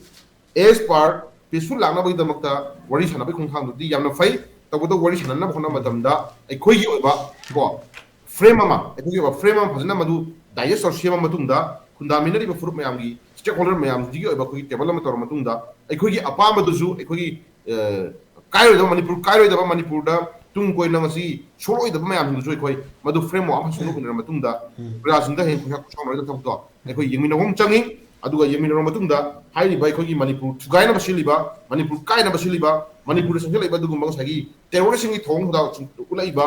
as per peaceful ꯂꯥꯛꯅꯕꯒꯤꯗꯃꯛꯇ ꯋꯥꯔꯤ ꯁꯥꯟꯅꯕꯒꯤ ꯈꯣꯡꯊꯥꯡꯗꯨꯗꯤ ꯌꯥꯝꯅ ꯐꯩ꯫ ꯇꯧꯕꯇꯕꯨ ꯋꯥꯔꯤ ꯁꯥꯟꯅꯅꯕ ꯍꯣꯠꯅꯕ ꯃꯇꯝꯗ ꯑꯩꯈꯣꯏꯒꯤ ꯑꯣꯏꯕ ꯀꯣ, frame ꯑꯃ, ꯑꯩꯈꯣꯏꯒꯤ ꯑꯣꯏꯕ frame ꯑꯃ ꯐꯖꯅ ꯃꯗꯨ digest ꯇꯧꯔ ꯁꯦꯝꯃ ꯃꯇꯨꯡꯗ, ꯈꯨꯟꯗꯥꯃꯤꯟꯅꯔꯤꯕ ꯐꯨꯔꯨꯞ ꯃꯌꯥꯝꯒꯤ stakeholder ꯃꯌꯥꯝꯁꯤꯒꯤ ꯑꯣꯏꯕ ꯑꯩꯈꯣꯏꯒꯤ table ꯑꯃ ꯇꯧꯔ ꯃꯇꯨꯡꯗ, ꯑꯩꯈꯣꯏꯒꯤ ꯑꯄꯥꯝꯕꯗꯨꯁꯨ ꯑꯩꯈꯣꯏꯒꯤ, ꯑ, ꯀꯥꯏꯔꯣꯏꯗꯕ, ꯃꯅꯤꯄꯨꯔ ꯀꯥꯏꯔꯣꯏꯗꯕ, ꯃꯅꯤꯄꯨꯔꯗ ꯇꯨꯡ ꯀꯣꯏꯅ ꯉꯁꯤ ꯁꯣꯛꯂꯣꯏꯗꯕ ꯃꯌꯥꯝꯁꯤꯡꯗꯨꯁꯨ ꯑꯩꯈꯣꯏ ꯃꯗꯨ framework ꯑꯃ ꯁꯦꯝꯗꯣꯛꯃꯤꯟꯅꯔ ꯃꯇꯨꯡꯗ ꯄ꯭ꯔꯖꯥꯁꯤꯡꯗ ꯍꯌꯦꯡ ꯈꯨꯠꯁꯥ ꯈꯨꯠꯁꯥꯎꯅꯔꯣꯏꯗꯕ ꯊꯕꯛꯇꯣ ꯑꯩꯈꯣꯏ ꯌꯦꯡꯃꯤꯟꯅꯕ ꯑꯃ ꯆꯪꯉꯤ꯫ ꯑꯗꯨꯒ ꯌꯦꯡꯃꯤꯟꯅꯔꯕ ꯃꯇꯨꯡꯗ ꯍꯥꯏꯔꯤꯕ ꯑꯩꯈꯣꯏꯒꯤ ꯃꯅꯤꯄꯨꯔ ꯊꯨꯒꯥꯏꯅꯕ ꯁꯤꯜꯂꯤꯕ, ꯃꯅꯤꯄꯨꯔ ꯀꯥꯏꯅꯕ ꯁꯤꯜꯂꯤꯕ, ꯃꯅꯤꯄꯨꯔꯗ ꯆꯪꯁꯤꯜꯂꯛꯏꯕ ꯑꯗꯨꯒꯨꯝꯕ ꯉꯁꯥꯏꯒꯤ terrorist ꯁꯤꯡꯒꯤ ꯊꯧꯑꯣꯡ ꯊꯧꯗꯥꯡ ꯎꯠꯂꯛꯏꯕ,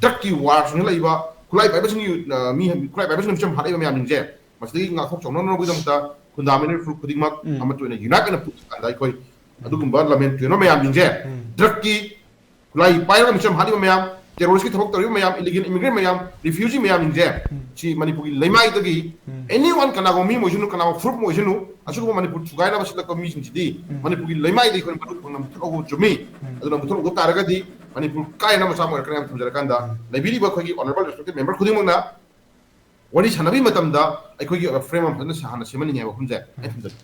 drug ꯀꯤ war ꯁꯤꯡ ꯂꯩꯕ, ꯈꯨꯠꯂꯥꯏ ꯄꯥꯏꯕꯁꯤꯡꯒꯤ, ꯑ, ꯃꯤ, ꯈꯨꯠꯂꯥꯏ ꯄꯥꯏꯕꯁꯤꯡꯅ ꯃꯤꯆꯝ ꯍꯥꯠꯂꯤꯕ ꯃꯌꯥꯝꯁꯤꯡꯁꯦ, ꯃꯁꯤꯗꯒꯤ ꯉꯥꯛꯊꯣꯛꯆꯅꯕꯒꯤꯗꯃꯛꯇ fundamental ꯐꯨꯔꯨꯞ ꯈꯨꯗꯤꯡꯃꯛ ꯑꯃꯠꯇ ꯑꯣꯏꯅ unite ꯑꯣꯏꯅ ꯄꯨꯊꯣꯛꯀꯥꯟꯗ ꯑꯩꯈꯣꯏ ꯑꯗꯨꯒꯨꯝꯕ ꯂꯝꯍꯦꯟ ꯇꯨꯍꯦꯟꯕ ꯃꯌꯥꯝꯁꯤꯡꯁꯦ, drug ꯀꯤ ꯈꯨꯠꯂꯥꯏ ꯄꯥꯏꯔꯒ ꯃꯤꯆꯝ ꯍꯥꯠꯂꯤꯕ ꯃꯌꯥꯝ, terrorist ꯀꯤ ꯊꯕꯛ ꯇꯧꯔꯤꯕ ꯃꯌꯥꯝ, illegal immigrant ꯃꯌꯥꯝ, refugee ꯃꯌꯥꯝꯁꯤꯡꯁꯦ, ꯁꯤ ꯃꯅꯤꯄꯨꯔꯒꯤ ꯂꯩꯃꯥꯏꯗꯒꯤ anyone, ꯀꯅꯥꯒꯨꯝꯕ ꯃꯤ ꯑꯃ ꯑꯣꯏꯁꯅꯨ, ꯀꯅꯥꯒꯨꯝꯕ ꯐꯨꯔꯨꯞ ꯑꯃ ꯑꯣꯏꯁꯅꯨ, ꯑꯁꯤꯒꯨꯝꯕ ꯃꯅꯤꯄꯨꯔ ꯊꯨꯒꯥꯏꯅꯕ ꯁꯤꯜꯂꯛꯄ ꯃꯤꯁꯤꯡꯁꯤꯗꯤ ꯃꯅꯤꯄꯨꯔꯒꯤ ꯂꯩꯃꯥꯏꯗꯒꯤ ꯑꯩꯈꯣꯏꯅ ꯃꯔꯨ ꯐꯪꯅ ꯃꯨꯊꯠꯍꯧꯕ ꯆꯨꯝꯃꯤ꯫ ꯑꯗꯨꯅ ꯃꯨꯊꯠꯍꯧꯗ ꯇꯥꯔꯒꯗꯤ ꯃꯅꯤꯄꯨꯔ ꯀꯥꯏꯅꯕ ꯃꯆꯥꯛ ꯑꯣꯏꯔꯛꯀꯅꯤ ꯍꯥꯏꯅ ꯊꯝꯖꯔꯀꯥꯟꯗ, ꯂꯩꯕꯤꯔꯤꯕ ꯑꯩꯈꯣꯏꯒꯤ honorable respected member ꯈꯨꯗꯤꯡꯃꯛꯅ ꯋꯥꯔꯤ ꯁꯥꯟꯅꯕꯒꯤ ꯃꯇꯝꯗ ꯑꯩꯈꯣꯏꯒꯤ frame ꯑꯃ ꯐꯖꯅ ꯍꯥꯟꯅ ꯁꯦꯝꯍꯟꯅꯤꯡꯉꯦ ꯍꯥꯏꯕ ꯋꯥꯐꯝꯁꯦ ꯑꯩ ꯊꯝꯖꯒꯦ꯫